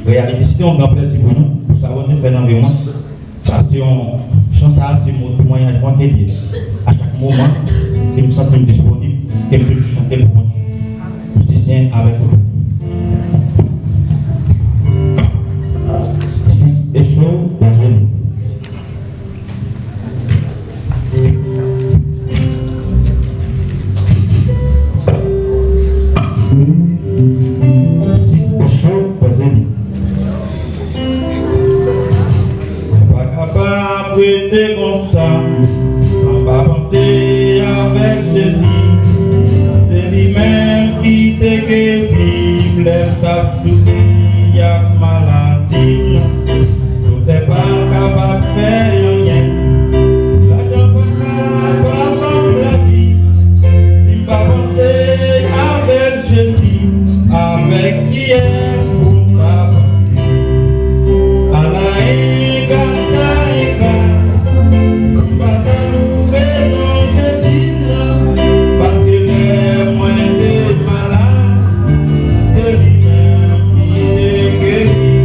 reyalite, se yon gran plèzi pou nou, pou sa Bondye fè nan vi mwen. Sa se yon, chan sa a se mo temwayaj mwen ke li ye. A chak moman ke m santi m disponib, ke m toujou chante pou Bondye. Mizisyen avèk nou. Sis Echo, Bondye. Sis Echo, Bondye. Mwen pa kapab rete konsa, san pa panse avèk Jezi. Se li menm ki te geri m lè m t ap soufri ak maladi m. Doktè pa kapab fè anyen. Lajan pa kapab ban m lavi. Si m pa panse avèk Jezi, avèk kiyès pou m ka panse? Ala engra ta engra, m pa ka louve non Jezi nan, paske lè mwen te malad, se li menm ki te geri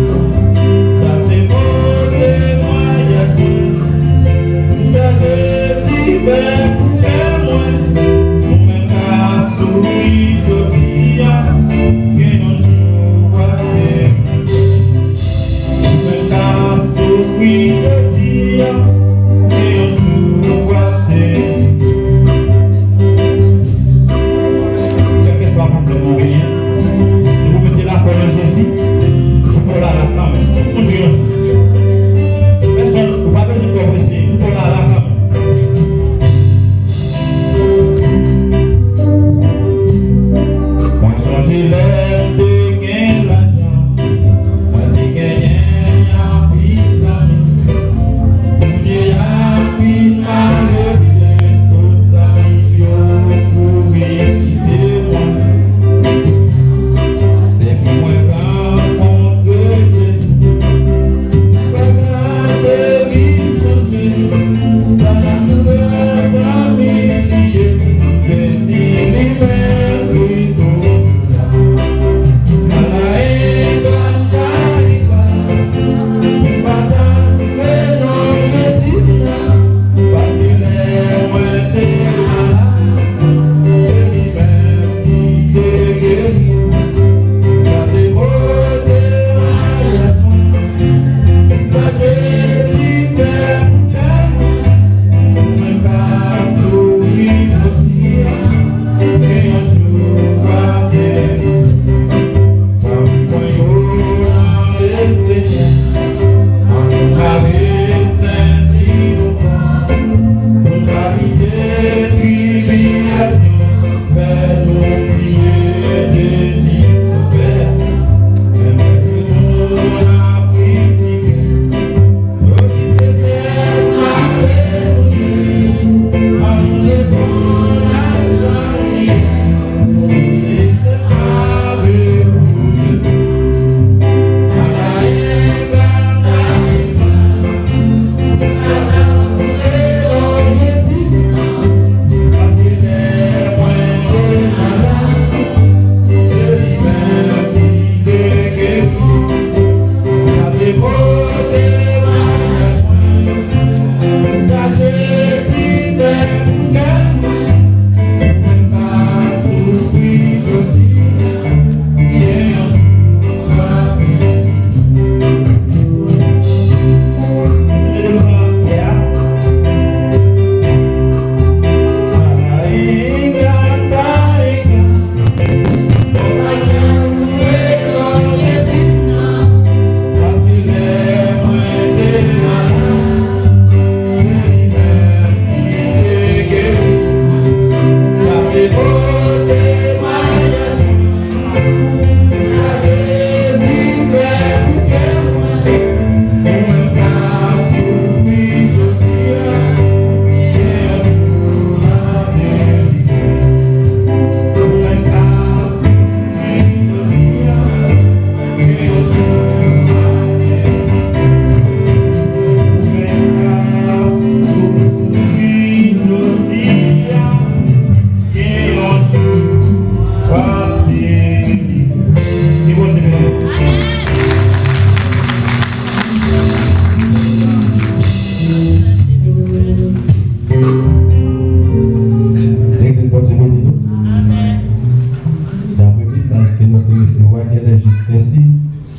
Gen de jis mèsi,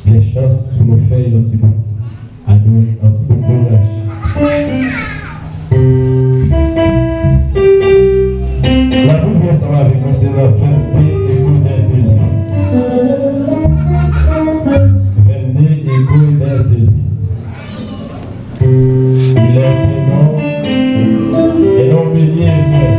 gen chans pou nou fè yon ti bout. Adoun, yon ti bout kouraj. N ap ouvri ansanm avèk mwen, se nan vennde Ego Bèzeli. Vennde Ego Bèzeli. Il est un homme, un homme Eliezer.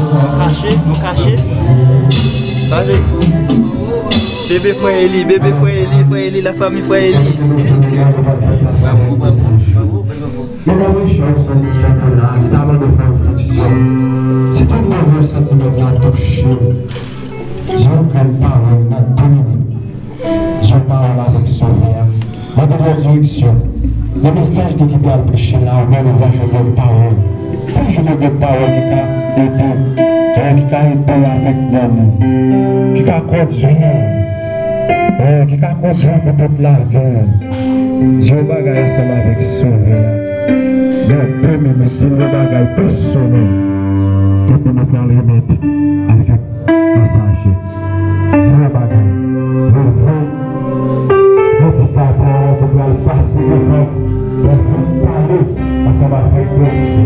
Nou kache, nou kache. Sa se bebe frè Eli, bebe frè Eli, frè Eli, la famille frè Eli. Bravo, bravo, bravo, bravo. Mesdames et messieurs, on se met maintenant là, je t'abonne de faire réflexion. Si tout move santiman ki ap touche w, di yon grenn pawòl nan de minit. Di yon pawòl avèk Sovè a. Mande Bondye direksyon. Nan mesaj ke ki pral preche la, ou menm ou va jwenn yon pawòl. Ou jwenn yon pawòl ki ka ede, eh, ki ka ede w avèk nanm ou, ki ka kondui w, eh, ki ka kondui w pou tout lavi w. Di yon bagay ansanm avèk Sovè a. Nan de minit, di l yon bagay pèsonèl. Epi nou pral remèt avèk mesaje. Di yon bagay. Leve medikatè a ki pral pase devan pou vin pale ansanm avèk Bondye.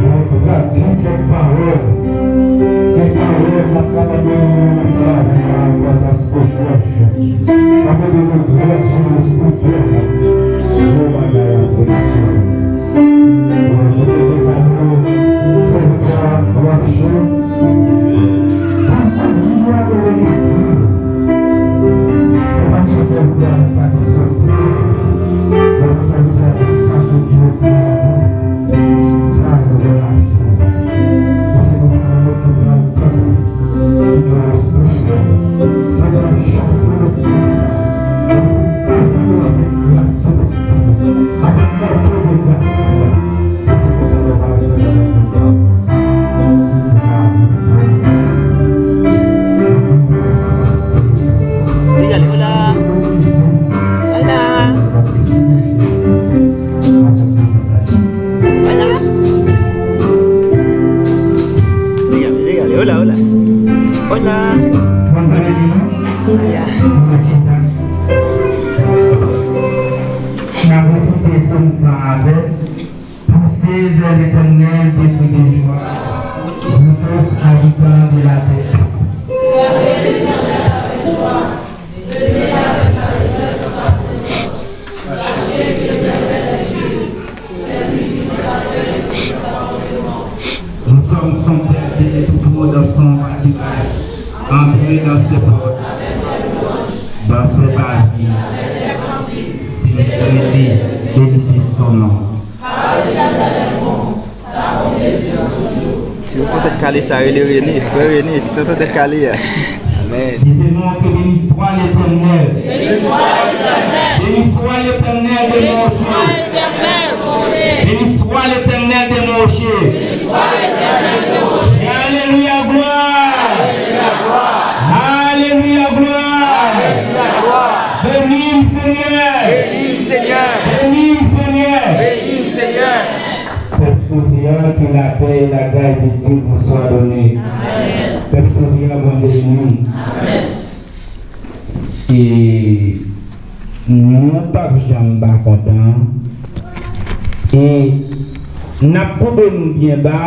Donk, pral di kèk pawòl. Kèk pawòl k ap travay ansanm avèk Pastè Jòj. K ap mande nou grandiyoz pou Bondye. Di yon bagay avèk Bondye. Mwen se te dezame sèvitè a, w ap jwe. Pou kouvri nou avèk Lespri. Pou pa kite sèvitè a sa ki soti. Men pou sèvitè a sa ki di yo pou nou. Sa revelasyon. E se konsa nou tout pral tande. Ki gen lespri frè. Se pou chase lespri sa. E pou dezame avèk gras Sentespri. Avèk lòdò de gras sa. E se konsa nou va resevwa. Li ale, hola. Hola. Hola. Li ale, li ale, hola, hola. Hola. Bonn zanmi nou. Aya. N ap resite sòm sa avèk. Poussez vers l'Éternel des cris de joie, vous tous habitants de la terre. Nous sommes son peuple et tout troupeau dans son pâturage. Entrez dans ses portes, dans ses parvis, célébrez-le, bénissez son nom. Ti tonton tèt kale sa rele Rene, frè Rene, ti tonton tèt kale a. Amèn. Dites-moi que béni soit l'Éternel. Béni soit l'Éternel de mon rocher. Béni soit l'Éternel de mon rocher. Alléluia, gloire. Alléluia, gloire. Béni m, Senyè. Béni m, Senyè. Béni m, Senyè. Béni m, Senyè. Souvyan, que la paix et la grâce de Dieu vous soient données. Pèp Souvyan, Bondye beni w. E nou p ap janm pa kontan. E n ap koube nou byen ba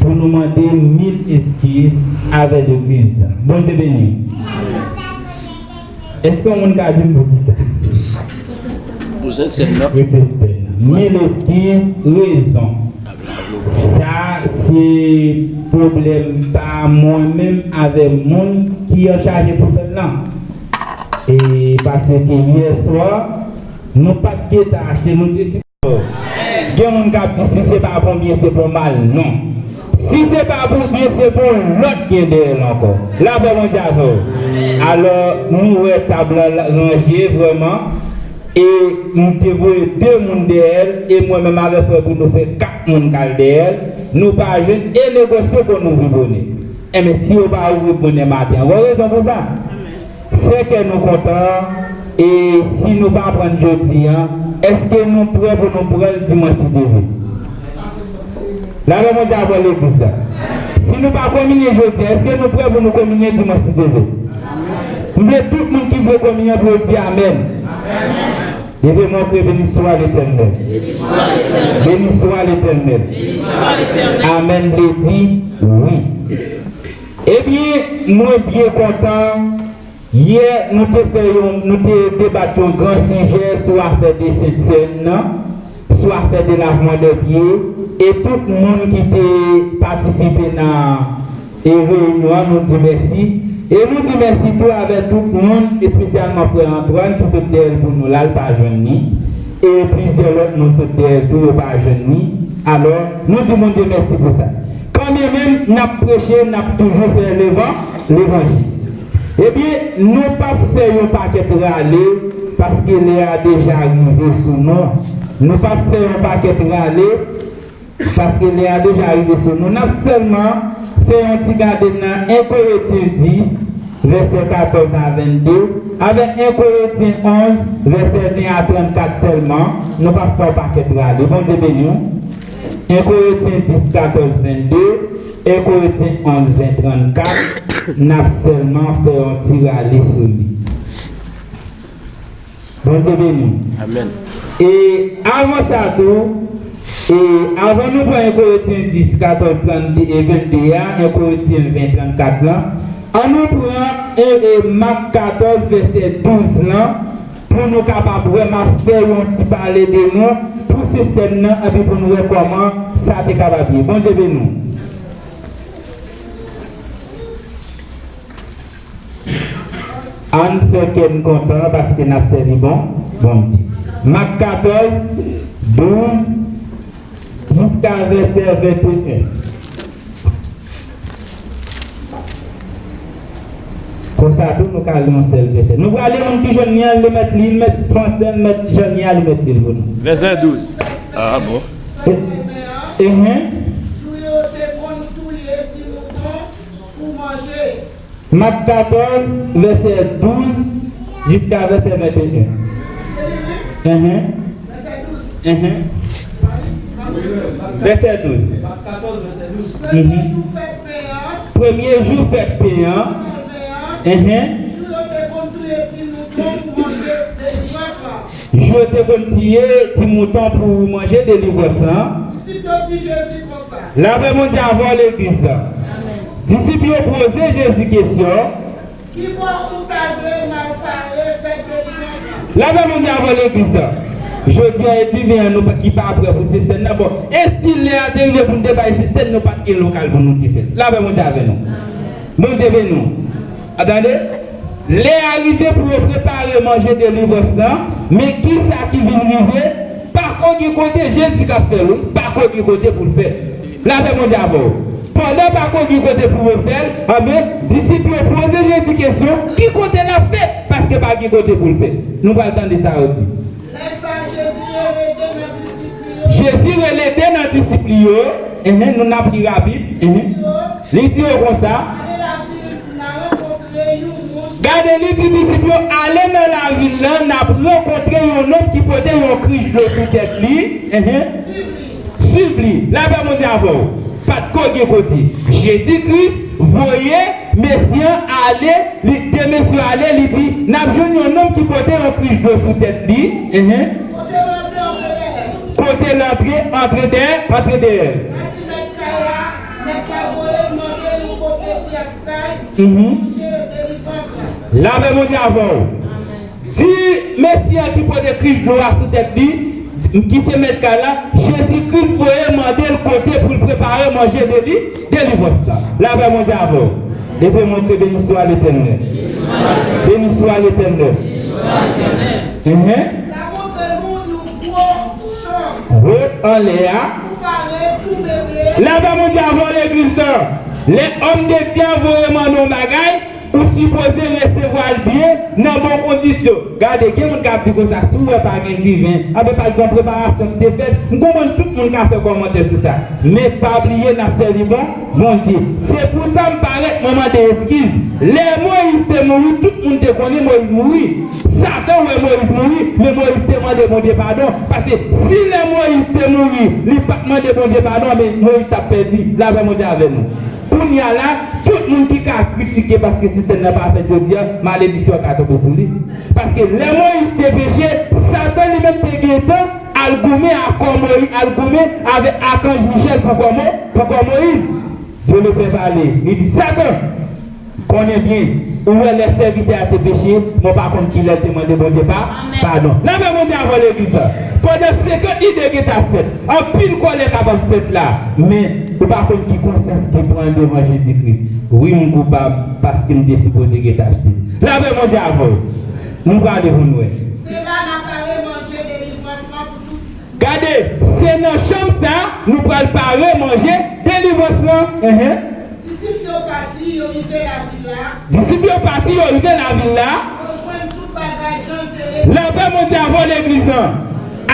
pou nou mande mil eskiz avè legliz. Bondye beni w. Èske yon moun ka di m poukisa? Pou sèt sèn nan. Pou sèt sèn nan. Mil eskiz, rezon. Sa se pwoblèm pa mwen menm avè moun ki anchaje pou fè l lan. E paske yè swa, nou pa t gentan achte, nou te si Gen moun k ap di, "Si se pa pou byen, se pou mal." Non. Si se pa pou byen, se pou lòt gen dèyè l ankò. Lapè Bondye avè w. Alò, nou wè tab lan ranje vrèman. E m te voye de moun dèyè l. E mwen menm avèk frè Bruno fè kat moun k al dèyè l. Nou pa jwenn e negosye pou n ouvri bonè. Enben, si yo pa ouvri bonè maten an, gen rezon pou sa. Fè kè nou kontan, e si nou pa pran l jodi a, èske nou prè pou nou pran l dimanch si Dye vle? Lapè Bondye avè legliz la. Si nou pa kominye jodi a, èske nou prè pou nou kominye dimanch si Dye vle? M vle tout moun ki vle kominye pou yo di amèn. Leve men w, kriye, béni soit l'Éternel. Béni soit l'Éternel. Amèn vle di wi. Ebyen, mwen byen kontan. Yè, nou te fè yon, nou te debat yon gran sijè sou afè de Sent Sèn nan, sou afè de lavman dè pye, e tout moun ki te patisipe nan, e, reyinyon an, nou di mèsi. E nou di mèsi tou avè tout moun, espesyalman frè Antoine ki sot dèyè l pou nou la, l pa jwenn li. E plizyè lòt moun sot dèyè l tou, yo pa jwenn li. Alò, nou di Bondye mèsi pou sa. Kanmenmenm, n ap preche, n ap toujou fè levan-, levanjil. Ebyen, nou p ap fè yon pakèt rale, paske lè a deja rive sou nou. Nou p ap fè yon pakèt rale, paske lè a deja rive sou nou. N ap sèlman fè yon ti gade nan en Korentyen dis, vèsè katòz a vennde, avèk en Korentyen onz, vèsè ven a trannkat sèlman. Nou p ap fè yon pakèt rale. Bondye beni w. En Korentyen dis, katòz, vennde, en Korentyen onz, ven, trannkat, n ap sèlman fè yon ti rale sou li. Bondye beni w. Amèn. E avan sa tou, e avan nou pran en Korentyen dis, katòz, trannde e vennde a, en Korentyen ven, trannkat lan, ann nou pran e, e Mak katòz, vèsè douz lan, pou nou kapab wè, m ap fè yon ti pale de nou pou Sent Sèn nan, epi pou nou wè kòman sa te kapab ye. Bondye beni w. Ann fè kè n kontan paske n ap sèvi bon Bondye. Mak katòz, douz, jiska vèsè venteyen. Konsa tou, nou ka li yon sèl vèsè. Nou prale, moun ki jwenn li an, li mèt li, li mèt fransè, li mèt jan li a, li mèt li l pou nou. Vèsè douz. Ah, bon. E, e, hein? Jou yo te konn touye ti mouton pou manje. Mak katòz, vèsè douz jiska vèsè venteyen. Enhen. Enhen. Vèsè douz. Mhm. Premye jou fèt pen an. Enhen. Jou yo te konn tiye ti mouton pou manje delivrans lan. Disip yo di Jezi konsa. Lapè Bondye avè w, legliz la. Disip yo poze Jezi kesyon. Kibò ou ta vle n al pare fèt delivrans lan? Lapè Bondye avè w, legliz la. Jodi a, e diven an nou pa, ki pa prè pou Sent Sèn nan. Bon, e si lè a te rive pou nou te bay Sent Sèn, nou pa t gen lokal pou nou te fè l? Lapè Bondye avè nou. Bondye beni w. Tande? Lè a rive pou yo prepare manje delivrans lan, men kisa ki vin rive? Pako gen kote, Jezi k ap fè l, wi. Pako gen kote pou l fè. Lapè Bondye avè w. Pandan pako gen kote pou yo fè l, anben, disip yo poze Jezi kesyon, ki kote l ap fèt? Paske pa gen kote pou l fèt. Nou pral tande sa yo di. Lè sa a, Jezi rele de nan disip li yo. Jezi rele de nan disip li yo. Enhen, nou n ap li rapid. Enhen. Li di yo konsa. Ale lavil, n a rankontre yon moun. Gade, li di disip yo, "Ale nan lavil lan, n ap rankontre yon nonm ki pote yon krich dlo sou tèt li." Enhen. Suiv li. Swiv li. Lapè Bondye avè w. Pa t ko gen kote. Jezi Kris voye mesye an ale, li, de mesye ale, li di, n ap jwenn yon nonm ki pote yon krich dlo sou tèt li. Enhen. Kote l antre, antre dèyè. Kote l antre, antre dèyè, antre dèyè. Sa di mèt kay la, mèt kay voye l mande l kote pyès kay, mhm, pou manje delivrans la. Lapè Bondye avè w. Di mesye an ki pote krich dlo a sou tèt li, ki se mèt kay la, Jezi Kris voye mande l kote pou l prepare manje deli-, delivrans la. Lapè Bondye avè w. Leve men w, beni swa Letènèl. Beni swa Letènèl. Enhen. Wot anlè a. Lapè Bondye avè w, legliz la. Lè òm de Dye a voye mande yon bagay, ou sipoze resevwa l byen, nan bon kondisyon. Gade, gen moun k ap di konsa, si w wè pa gen diven, anben pa t gen preparasyon ki te fèt. M konprann tout moun ka fè kòmantè sou sa. Men pa bliye n ap sèvi bon Bondye. Se pou sa m pa ret mwen mande eskiz. Lè Moyiz te mouri, tout moun te konnen Moyiz mouri. Satan wè Moyiz mouri, men Moyiz te mande Bondye padon. Paske si lè Moyiz te mouri, li pa t mande Bondye padon, men Moyiz t ap pèdi. Lapè Bondye avè nou. Kounye a la, tout moun ki ka kritike paske sistèm nan pa fèt jodi a, malediksyon ka tonbe sou li. Paske lè Moyiz te peche, Satan li menm te gentan al goumen ak kò Moyiz, al goumen avèk akanj Michèl pou kò Mo-, pou kò Moyiz. Dye le Pè pale, li di, Satan, konnen byen, ou wè lè sèvitè a te peche, mwen pa konn kilè l te mande Bondye pa, padon. Lapè Bondye avè w, legliz la. Pandan senkant lide gentan ap fèt, anpil kòlè kapab fèt la, men ou pa konn ki konsyans ki pran devan Jezi Kris. Wi, m koupab paske m te sipoze gentan achte l. Lapè Bondye avè w. Nou prale pou nou wè. Se la n ap prale manje delivrans lan pou tout. Gade, se nan chanm sa a nou pral pare manje delivrans lan. Enhen. Disip yo pati, yo rive lavil la. Disip yo pati, yo rive lavil la. Yo jwenn tout bagay jan l te ye. Lapè Bondye avè w, legliz lan.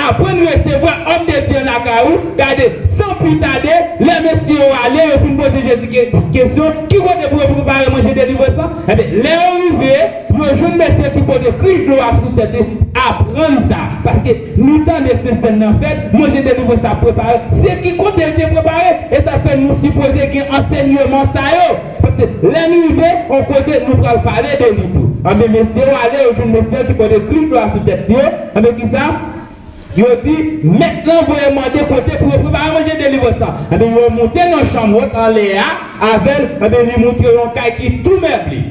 Aprann resevwa òm de Dye lakay ou. Gade, san pli tade, lè mesye yo ale, yo fin poze Jezi ke-, kesyon, ki kote pou yo prepare manje delivrans lan? Enben, lè yo rive, yo jwenn mesye ki pote krich dlo a sou tèt li, aprann sa. Paske nou tande sentsèn nan fèt, manje delivrans la prepare. Se ki kote l te prepare? E sa fè nou sipoze gen ansèyman sa yo. Paske lè nou rive yon kote, nou pral pale de li tou. Anben, mesye yo ale, yo jwenn mesye ki pote krich dlo a sou tèt li yo. Anben, kisa? Yo di, mèt lan voye mande kote pou yo prepare manje delivrans la. Anben, yo monte nan chanm wot anlè a avè l. Anben, li montre yon kay ki tou meble.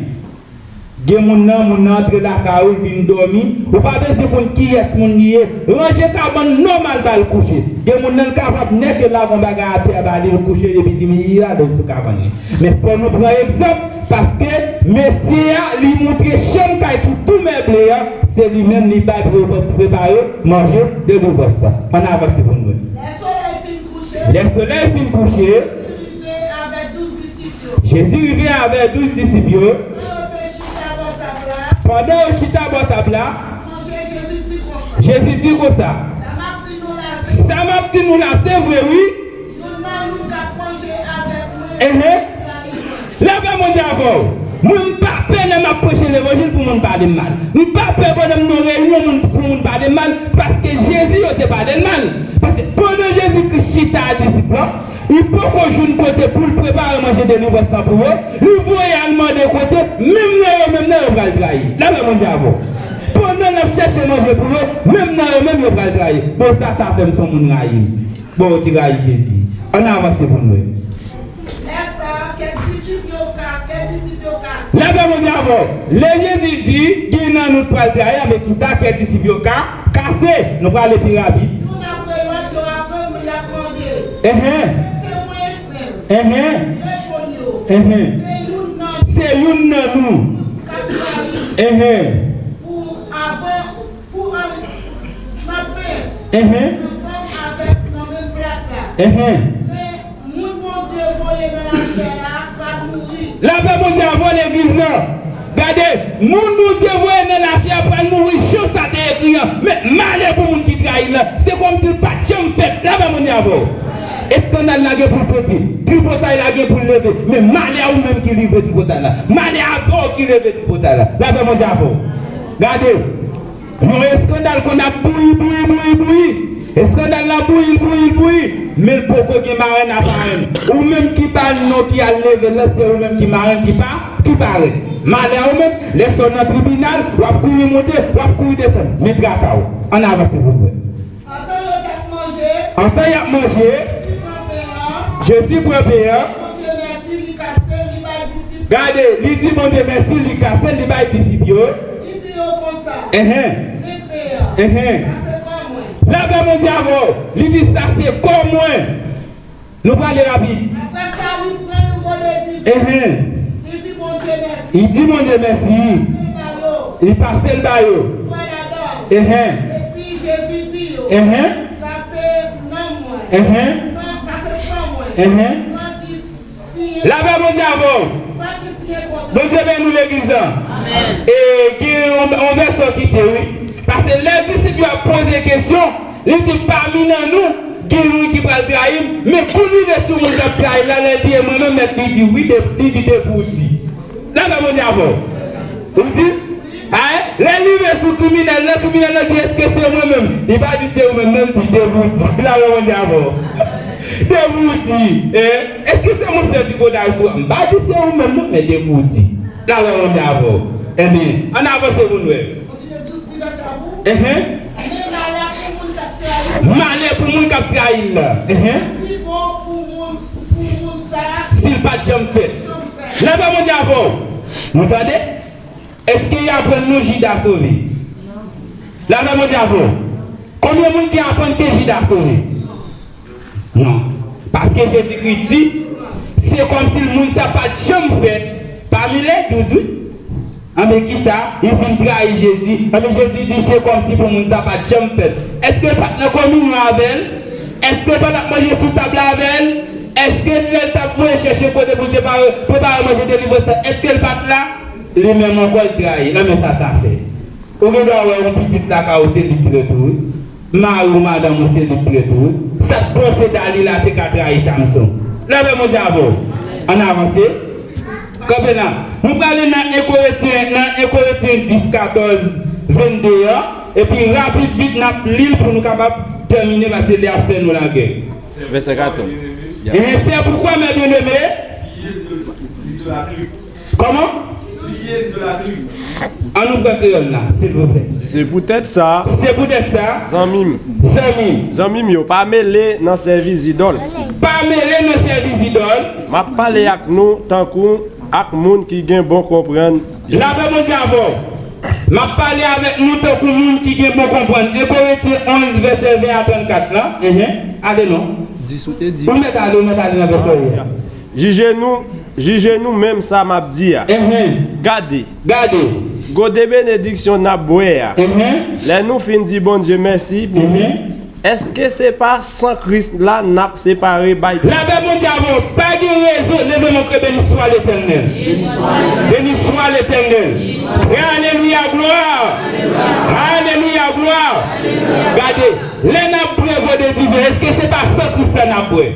Gen moun nan, moun nan antre lakay ou, l vin dòmi. Ou pa bezwen konn kiyès moun li ye. Ranje kabann nòmal ba l kouche. Gen moun nan, l kapab nèke lagon bagay atè ba li, l kouche, epi li menm li la, li sou kabann li. Men fò nou pran egzanp, paske mesye a, li montre chanm kay ki tou meble a, se li menm li bay pou yo prepare manje delivrans la. Ann avanse pou nou wè. Lè solèy fin kouche, Lè solèy fin kouche, Jezi rive avèk douz disip yo. Jezi rive avèk douz disip yo. Pandan yo te chita bò tab la, Pandan yo chita bò tab la, ap manje, Jezi di konsa, Jezi di konsa, sa m ap di nou la, se, sa m ap di nou la, se vre, wi. Youn nan nou k ap manje avèk mwen, enhen, pral li mwen. Lapè Bondye avè w. Mwen, m pa pè lè m ap preche levanjil pou moun pale m mal. M pa pè pandan m nan reyinyon moun, pou moun pale m mal, paske Jezi yo te pale l mal. Paske pandan Jezi Kris chita ak disip lan, li poko jwenn kote pou l prepare manje delivrans lan pou yo, li voye al mande kote, menm nan yo menm nan yo pral trayi. Lapè Bondye avè w. Pandan n ap chèche manje pou yo, menm nan yo menm yo pral trayi. Bon, sa, sa fè m se yon moun rayi. Bon, yo te rayi Jezi. Ann avanse pou nou wè. Lè sa a, kè disip yo ka, kè disip yo kase. Lapè Bondye avè w. Lè Jezi di, gen nan nou k pral trayi, men kisa kè disip yo ka kase? Nou prale pi rapid. Youn apre lòt, yo aprann mwen, y ap mande, enhen, se mwen menm, enhen, reponn yo, enhen, se youn nan, se youn nan nou k ap trayi, enhen, pou avan, pou al nan pen, enhen, ansanm avèk nan menm plat la. Enhen. Men moun Bondye voye nan lachè a pral mouri. Lapè Bondye avè w, legliz lan. Gade, moun Bondye voye nan lachè a pral mouri, jan sa te ekri an. Men malè pou moun ki trayi l lan. Se kòmsi l pa t janm fèt. Lapè Bondye avè w. Eskandal la gen pou l pete. Tripotay la gen pou l leve. Men malè a ou menm ki leve tripotay la. Malè avè w ki leve tripotay la. Lapè Bondye avè w. Gade. Yon eskandal konn ap bouyi, bouyi, bouyi, bouyi. Eskandal la bouyi, l bouyi, l bouyi, men l poko gen marenn a parenn. Ou menm ki ba l non ki al leve l lan, se ou menm ki marenn ki pa, ki parenn. Malè a ou menm, lè sa w nan tribinal, w ap kouri monte, w ap kouri desann. Men traka w. Ann avanse pou nou wè. Antan yo t ap manje, Antan y ap manje, Jezi pran pen an, Jezi pran pen an. Bondye mèsi, li kase l, li bay disip yo. Gade, li di Bondye mèsi, li kase l, li bay disip yo. Li di yo konsa, Enhen. Men pen an, Enhen. Sa se kò mwen. Lapè Bondye avè w. Li di sa se kò mwen. Nou prale rapid. Apre sa, li pran yon gode diven. Enhen. Li di Bondye mèsi. Li di Bondye mèsi. Li pase l ba yo. Li pase l ba yo. Bwè ladan l. Enhen. Epi Jezi di yo, Enhen. Sa se nan mwen. Enhen. San, sa se san mwen. Enhen. San ki siyen. Lapè Bondye avè w. San ki siyen kont mwen. Bondye beni w legliz la. Amèn. E gen yon, yon vèsè w kite, wi. Paske lè disip yo ap poze kesyon, li di, pami nan nou, gen youn ki pral trayi m, men kou l rive sou moun k ap trayi l la, lè l di, e mwen menm, mèt, li di, wi, de, li di, depi w di. Lapè Bondye avè w. Ou di, a, lè l rive sou kriminèl la, kriminèl la di, èske se mwen menm? Li pa di se ou menm, non, li di, depi w di. Lapè Bondye avè w. Depi w di, e, èske se mwen k fè tripotay sou ou? M pa di se ou menm, non, men depi w di. Lapè Bondye avè w. Ebyen, ann avanse pou n wè. Kontinye di, di vèsè a pou. Enhen. Men malè pou moun k ap trayi l. Malè pou moun k ap trayi l la. Enhen. Li bon pou moun, pou moun sa a. Si l pa t janm fèt. Janm fèt. Lapè Bondye avè w. Nou tande? Èske y aprann nou Jida sove? Lapè Bondye avè w. Konbyen moun ki aprann ke Jida sove? Non. Paske Jezikri di, se kòmsi moun sa pa t janm fèt pami lè douz, wi. Anben kisa? Li fin trayi Jezi. Anben Jezi di, se kòmsi pou moun sa pa t janm fèt. Èske l pa t nan kominyon avè l? Èske l pa t ap manje sou tab la avè l? Èske lè l t ap voye chèche kote pou l te pare, prepare manje delivrans la, èske l pa t la? Li menm ankò l trayi l. Anben sa sa fè. Ou gen dwa wè yon pitit lakay ou se li k trèt ou, wi. Mari w, madanm ou se li k trèt ou, wi. Sa k pòse Dalila te ka trayi Samson? Lapè Bondye avè w. Ann avanse. Kanpe la. Nou prale nan en Korentyen, nan en Korentyen dis, katòz, vennde an. Epi rapid vit n ap li l pou nou kapab tèmine paske lè a ap fè nou lagè. Vèsè katòz. E c'est pourquoi, mes bien-aimés, Kòman? An nou pran kreyòl la, silvouplè. Se poutèt sa, Se poutèt sa, zanmi m, zanmi m, zanmi m yo, pa mele nan sèvis zidòl. Pa mele nan sèvis zidòl. M ap pale ak nou tankou ak moun ki gen bon konprann. Lapè Bondye avè w. M ap pale avèk nou tankou moun ki gen bon konprann. En Korentyen onz, vèsè ven a trannkat la. Enhen. Ale non. Dis ou te di. Ou mèt ale, ou mèt ale nan vèsè ven an. Jije nou, jije nou menm sa m ap di a. Enhen. Gade, Gade. Gode benediksyon n ap bwè a. Enhen. Lè nou fin di Bondye mèsi pou li, Enhen. Èske se pa san Kris la n ap separe bay tout? Lapè Bondye avè w, pa gen rezon, leve men w, criez, béni soit l'Éternel. Béni soit l'Éternel. Criez, alléluia, gloire. Alléluia, gloire. Gade, lè n ap bwè gode diven, èske se pa san Kris la n ap bwè?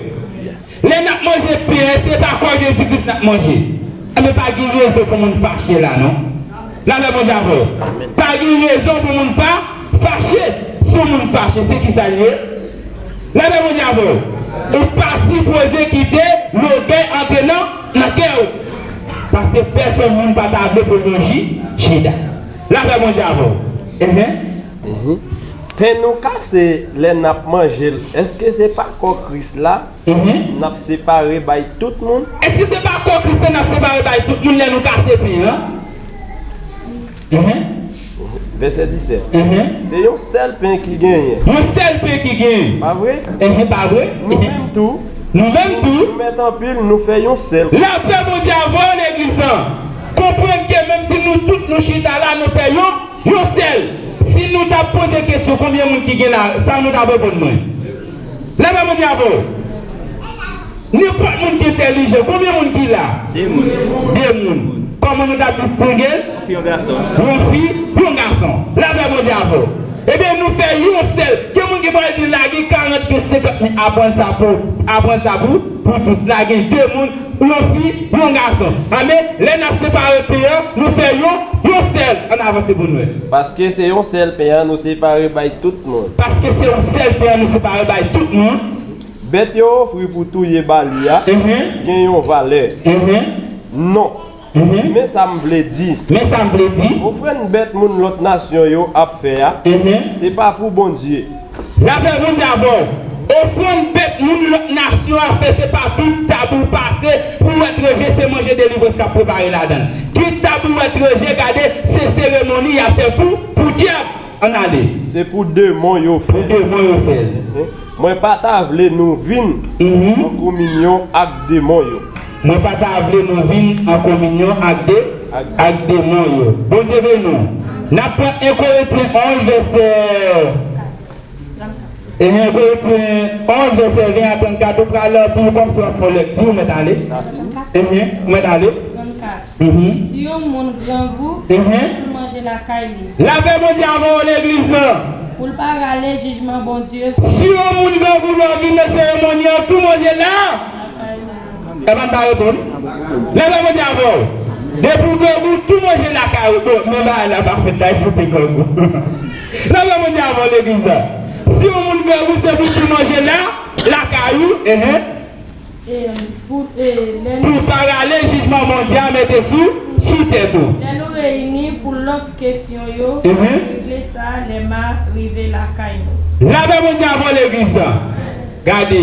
Lè n ap manje pen an, se pa kò Jezi Kris n ap manje. Enben, pa gen rezon pou moun fache la, non. Lapè Bondye avè w. Pa gen rezon pou moun fa, fache. Si yon moun fache, se kisa l ye? Lapè Bondye avè w. Ou pa sipoze kite lògèy antre nan, nan kè w. Paske pèsonn moun pa ta vle pou l yon ji, Jida. Lapè Bondye avè w. Enhen. Pen nou kase lè n ap manje l, èske se pa kò Kris la n ap separe bay tout moun? Èske se pa kò Kris la n ap separe bay tout moun lè nou kase pen an? Vèsè disèt. Se yon sèl pen ki genyen. Yon sèl pen ki genyen. Pa vre? Pa vre? Nou menm tou, Nou menm tou. Nou mèt anpil, nou fè yon sèl. Lapè Bondye avè w, legliz lan. Konprann ke menm si nou tout nou chita la, nou fè yon, yon sèl. Si nou ta poze kesyon, konbyen moun ki gen la, sa nou t ap reponn mwen? Lapè Bondye avè w. Nenpòt moun ki entèlijan, konbyen moun ki la? De moun. De moun. Kòman nou t ap distinge l? Yon fi, yon gason. Yon fi, yon gason. Lapè Bondye avè w. Ebyen, nou fè yon sèl. Gen moun Li pral di lage karant mil, senkant mil, aprann sa pou, aprann sa pou, pou tous. Lage de moun, yon fi, yon gason. Amen. Lè n ap separe pen an, nou fè yon, yon sèl. Ann avanse pou nou wè. Paske se yon sèl pen an nou separe bay tout moun. Paske se yon sèl pen an nou separe bay tout moun. Bèt yo ofri pou touye ba li a Mhm. gen yon valè. Mhm. Non. Mhm. Men sa m vle di. Men sa m vle di. Ofrann bèt moun lòt nasyon yo ap fè a, Mhm. se pa pou Bondye. Lapè Bondye avè w. Ofrann bèt moun lòt nasyon ap fè, se pa tout tab ou pase pou w etranje, se manje delivrans k ap prepare ladan l. Tout tab ou etranje, gade, se seremoni y ap fè pou, pou dyab. Ann ale. Se pou demon yo fè. Pou demon yo fè l. Mwen pa ta vle nou vin Mhm. an kominyon ak demon yo. Mwen pa ta vle nou vin an kominyon ak de, Ak ak demon yo. Bondye beni w. N ap pran en Korentyen onz, vèsè, en Korentyen onz, vèsè ven a trannkat, ou pral pou kòmsi w ap fè yon lekti, ou mèt ale. Sa fini? Mhm, ou mèt ale. Trannkat. Mhm. Si yon moun grangou, Mhm. pou l manje lakay li. Lapè Bondye avè w, legliz lan. Pou l pa rale jijman Bondye sou Si yon moun grangou lè w vin nan seremoni an, tou manje la. Evan pa reponn. Lapè Bondye avè w. Depi w grangou, tou manje lakay ou. Bon, men bagay la pa fèt la, si w te grangou. Lapè Bondye avè w, legliz la. Si yon moun grangou, se pou l tou manje la, lakay ou. Ehe. E, pou, e, lè Pou nou, pa rale jijman Bondye a mete sou, sou tèt ou. Lè nou reyini pou lòt kesyon yo, Mhm. regle sa lè m a rive lakay nou. Lapè Bondye avè w, legliz la. Gade,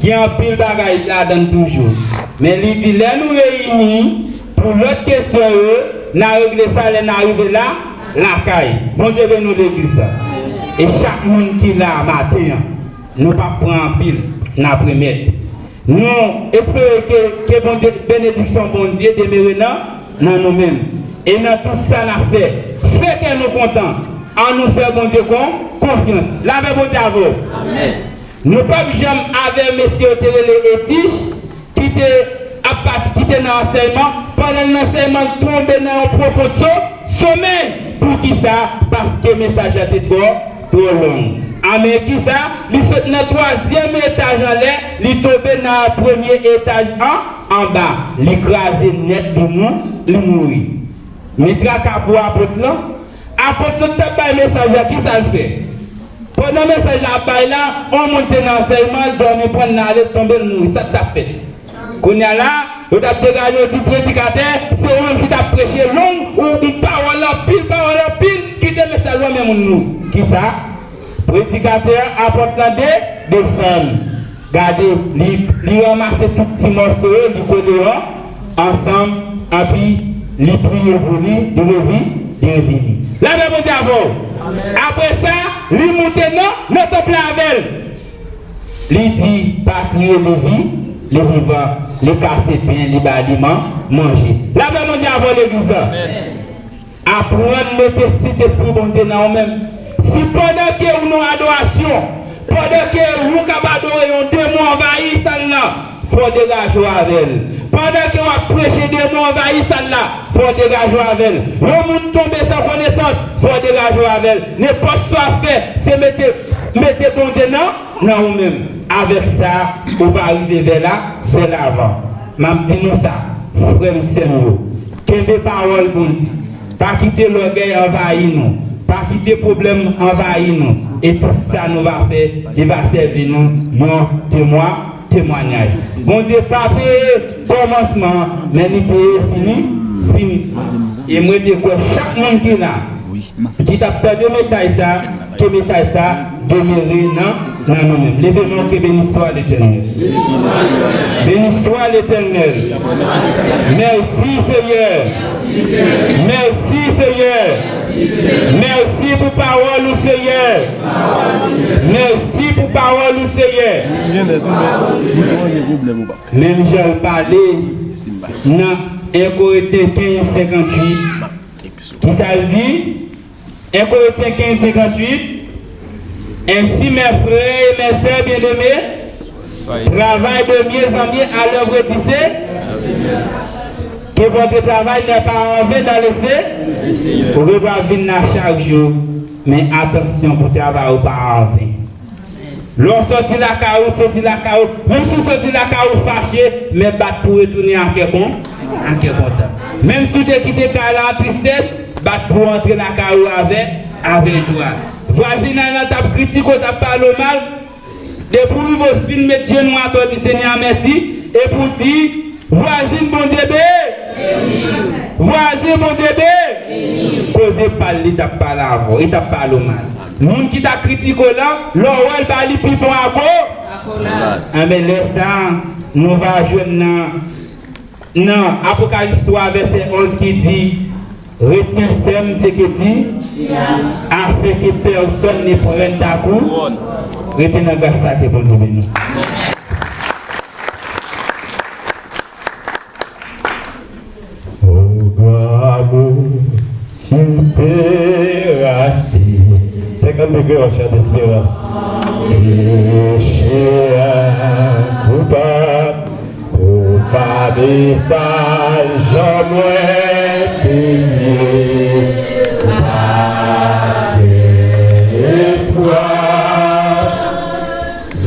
gen anpil bagay ladan l toujou. Men li di, lè nou reyini pou lòt kesyon yo, n a regle sa lè n a rive la, lakay. Bondye beni w, legliz la. E chak moun ki la maten an, nou p ap pran anpil, n ap remèt. Nou espere ke, ke Bondye, benediksyon Bondye demere nan, nan nou menm. E nan tout sa n ap fè, fè kè nou kontan. An nou fè Bondye kon, konfyans. Lapè Bondye avè w. Amèn. Nou p ap janm avè mesye yo te rele Etich, ki te ap pati, ki te nan ansèyman, pandan l nan ansèyman, l tonbe nan yon pwofon so-, somèy. Poukisa? Paske mesaj la te twò, twò long. Anmè kisa? Li sot nan twazyèm etaj anlè, li tonbe nan premye etaj an, anba. Li kraze nèt, li mou-, li mouri. Men traka pou apot lan, apot lan t ap bay mesaj la, kisa l fè? Pandan mesaj la ap bay la, yon moun te nan ansèyman, l dòmi, pran l, l ale, l tonbe, l mouri. Sa k t ap fèt? Kounye a la, yo t ap degaje, yo di, predikatè, se ou menm ki t ap preche long, ou, ou pawòl anpil, pawòl anpil, kite mesaj lan men moun nou. Kisa? Predikatè a, apot lan de, desann. Gade, li, li ranmase tout ti mòso yo, li kole yo ansanm, anpi li priye pou li, li revi-, li revini. Lapè Bondye avè w. Amèn. Apre sa, li moute nan, nan tanp la avè l. Li di, pa kriye, li vi-, li vivan, li kase pen, li ba li man-, manje. Lapè Bondye avè w, legliz la. Amèn. Aprann mete Sentespri Bondye nan ou menm. Si pandan ke ou nan adorasyon, pandan ke ou k ap adore yon demon anvayi sal la, fò w degaje w avè l. Pandan ke w ap preche demon anvayi sal la, fò w degaje w avè l. Yon moun tonbe san konesans, fò w degaje w avè l. Nenpòt sa w ap fè, se mete, mete Bondye nan, nan ou menm. Avèk sa, ou va rive vè la, vè lavan. M ap di nou sa, frè m, sè m yo, kenbe pawòl Bondye. Pa kite lògèy anvayi nou. Pa kite pwoblèm anvayi nou. E tout sa nou va fè, li va sèvi nou yon temwa-, temwanyaj. Bondye pa peye kòmansman, men li peye fini, finisman. E mwen te kwè chak moun ki la, ki t ap tande mesaj sa, ke mesaj sa demere nan, nan nou menm. Leve men w, ke beni swa Letènèl. Beni swa Letènèl. Mèsi, Seyè. Mèsi, Seyè. Mèsi pou pawòl ou, Seyè. Mèsi pou pawòl ou, Seyè. Menm jan l pale nan en Korentyen kenz, senkantuit, kisa l di? En Korentyen kenz, senkantuit. Ainsi, mes frères et mes sœurs bien-aimés, travaillez de mieux en mieux à l'œuvre du Seigneur, que votre travail n'est pas en vain dans le Seigneur. Ou gen dwa vin la chak jou, men atansyon pou travay ou pa anven. Lè w sòti lakay ou, soti lakay ou, menm si w soti lakay ou fache, men bat pou w retounen ak kè kon-, ak kè kontan. Menm si w te kite kay la an tristès, bat pou w antre lakay ou avè, avè jwa. Vwazinay lan t ap kritike w, t ap pale w mal, depi w rive w fin met jenou atè, w di, Senyè, mèsi, epi w di, Vwazin, Bondye beni! Vwazin, Bondye beni! Koze pa l, li t ap pale avè w, li t ap pale w mal. Moun ki ta kritike w lan, lè w wè l, ba li pi bon ako-. Akolad. Enben, lè sa a, nou va jwenn nan, nan Apocalypse twa, vèsè onz ki di, Retiens ferme ce que tu, afin que personne ne prenne ta couronne. Rete nan gras sa, ke Bondye beni nou. O gran amou ki te rachte. Senkant degre, yon chan desperans. Peche a koupab, koupab e sal, jan mwen te ye. Pa gen espwa.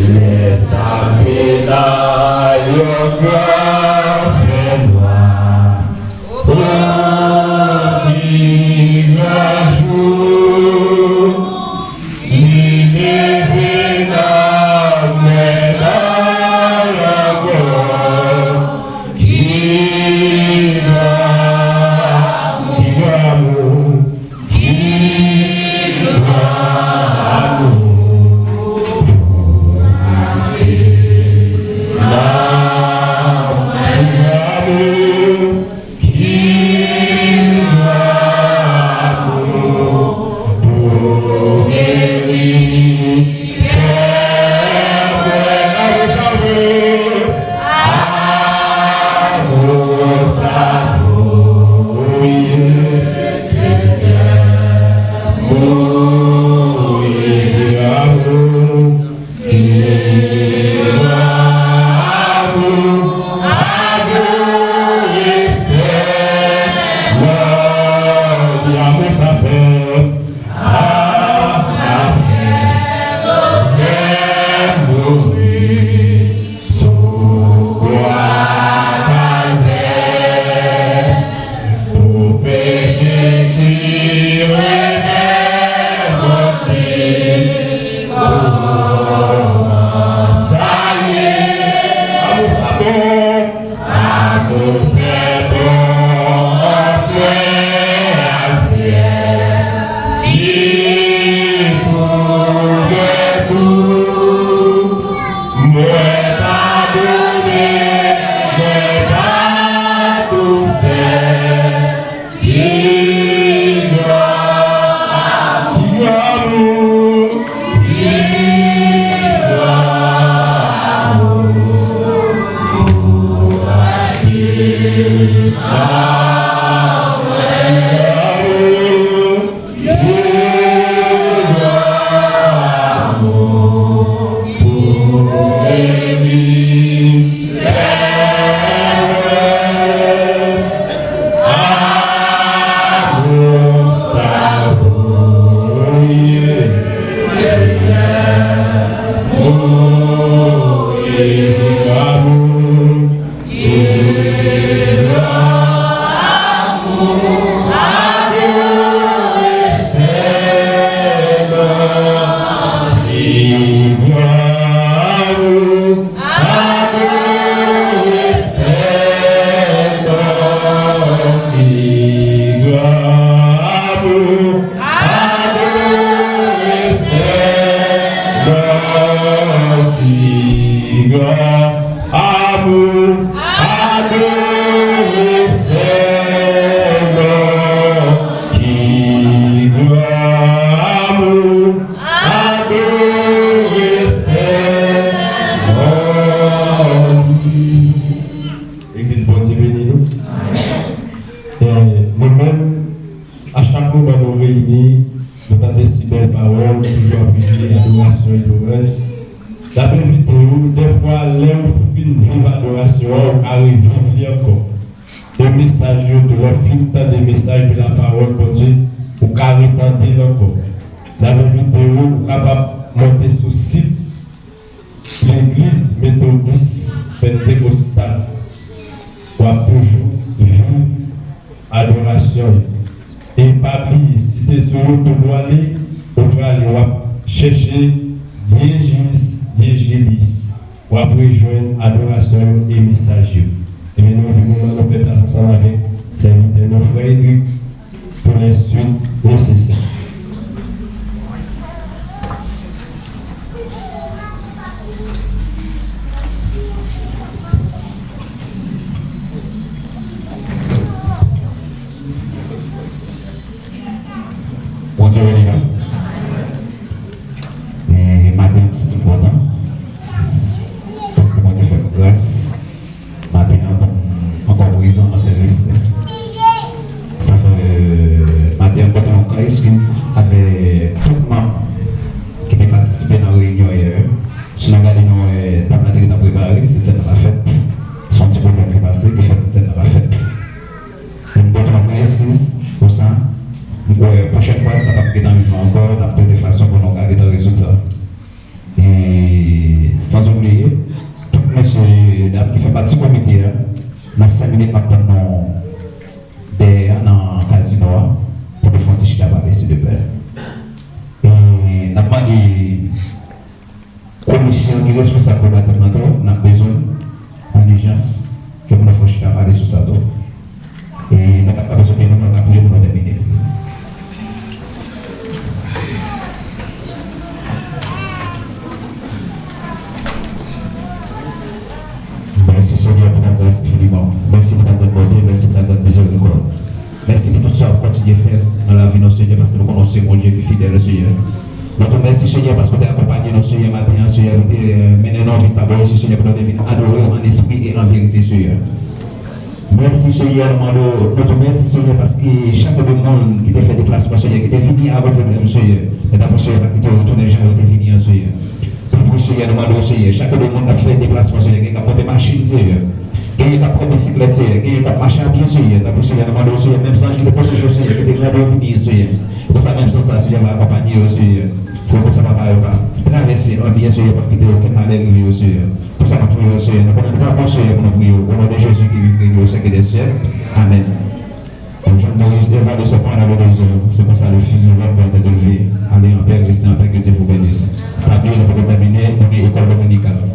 Lè sa m te nan yon gran fènwa, o ki gran jou, li leve nan mwen nan yon gwo, ki gran, ki gran amou. Sou kwa Kalvè, pou peche ki rete kont li, kòman sa ye? Amou frape. Amou fè bon anpwen asyè, li kouvè tou. Mwen padone, mwen pa tou sèl. Ki gran, ki gran amou, ki gran amou, pou achte nan mwen. Amou, adore Seyè, ki gran amou, adore Seyè. Legliz, Bondye beni nou. E, mwen menm, a chak moman nou reyini, nou tande si bèl pawòl, nou toujou ap viv adorasyon e lwanj. N ap envite w, dèfwa, lè w fin viv adorasyon an, ou ka reviv li ankò. E mesaj yo tou, lè w fin tande mesaj de la pawòl Bondye, ou ka retande l ankò. N ap envite w, ou kapab monte sou sit Legliz Metodis Pentekostal, w ap toujou viv adorasyon yo. E pa bliye, si se sou YouTube w ale, ou prale, w ap chèche Diejis, Diegelis. W ap rejwenn adorasyon yo e mesaj yo. Ebyen, nou vin moman nou fè plas ansanm avèk sèvitè nou, frè Edric, pou lè swit nesesè. Bondye beni nou. E maten an, m santi m kontan. Paske Bondye fè m gras. Maten an, pou m ankò prezan nan sèvis. Sa fè, maten an, m pote yon gran eskiz avèk tout manm ki te patisipe nan reyinyon yè. Si nou gade, nou wè tab la te gentan prepare, Sentèn nan pa fèt. Se yon ti pwoblèm ki pase, ki fè Sentèn nan pa fèt. M pote yon gran eskiz pou sa. M kwè pwochèn fwa, sa p ap gentan rive ankò, n ap twouve fason pou nou ka gentan rezoud sa. E, sanzobliye, tout mesye, dam ki fè pati komite a, nan senk minit, m ap tann nou dèyè a, nan kazino a, pou nou fè yon ti chita pale, silvouplè. E, n ap mande komisyon ki responsab pou batèm nan tou, n ap bezwen, an ijans, ke pou nou fè yon chita pale sou sa tou. E nou pa ka bezwen peye, nou pa ka priye pou nou tèmine. Mèsi, Senyè, pou ta gras infiniman. Mèsi pou ta grann bonte, mèsi pou ta grann mizerikòd. Mèsi pou tout sa w ap kontinye fè nan lavi nou, Senyè, paske nou konnen w se Bondye ki fidèl, Senyè. Nou di w mèsi, Senyè, paske w te akonpanye nou, Senyè, maten an, Senyè, ou te, euh, mennen nou vin pa bò isi, Senyè, pou nou te vin adore w an espri e an verite, Senyè. Mèsi, Senyè, nou mande w, nou di w mèsi, Senyè, paske chak de moun ki te fè deplasman, Senyè, ki te vini avèk pwoblèm, Senyè, men ta pou, Senyè, pa kite yo retounen jan yo te vini an, Senyè. Tanpri, Senyè, nou mande w, Senyè, chak de moun k ap fè deplasman, Senyè, gen k ap monte machin, Senyè. Genyen k ap pran bisiklèt, Senyè. Genyen k ap mache a pye, Senyè. Tanpri, Senyè, nou mande w, Senyè, menm zanj ki te pwoteje yo, Senyè, ki te gade yo vini an, Senyè. Konsa, menm zanj sa, Senyè, va akonpanye yo, Senyè. Pou konsa, papa, yo va travèse an byen, Senyè, pa kite okenn malè rive yo, Senyè. Konsa, n ap priye w, Senyè. Nou konnen nou pa bon, Senyè, pou nou priye w. Au nom de Jésus qui vit, qui règne au siècle des siècles. Amèn. Comme Jean-Marie Eva de se prendre avec les hommes, c'est comme ça le Fils de l'homme doit être élevé. Allez en paix, restez en paix, que Dieu vous bénisse. Tabli, nou pou tèmine, nou gen école dominicale.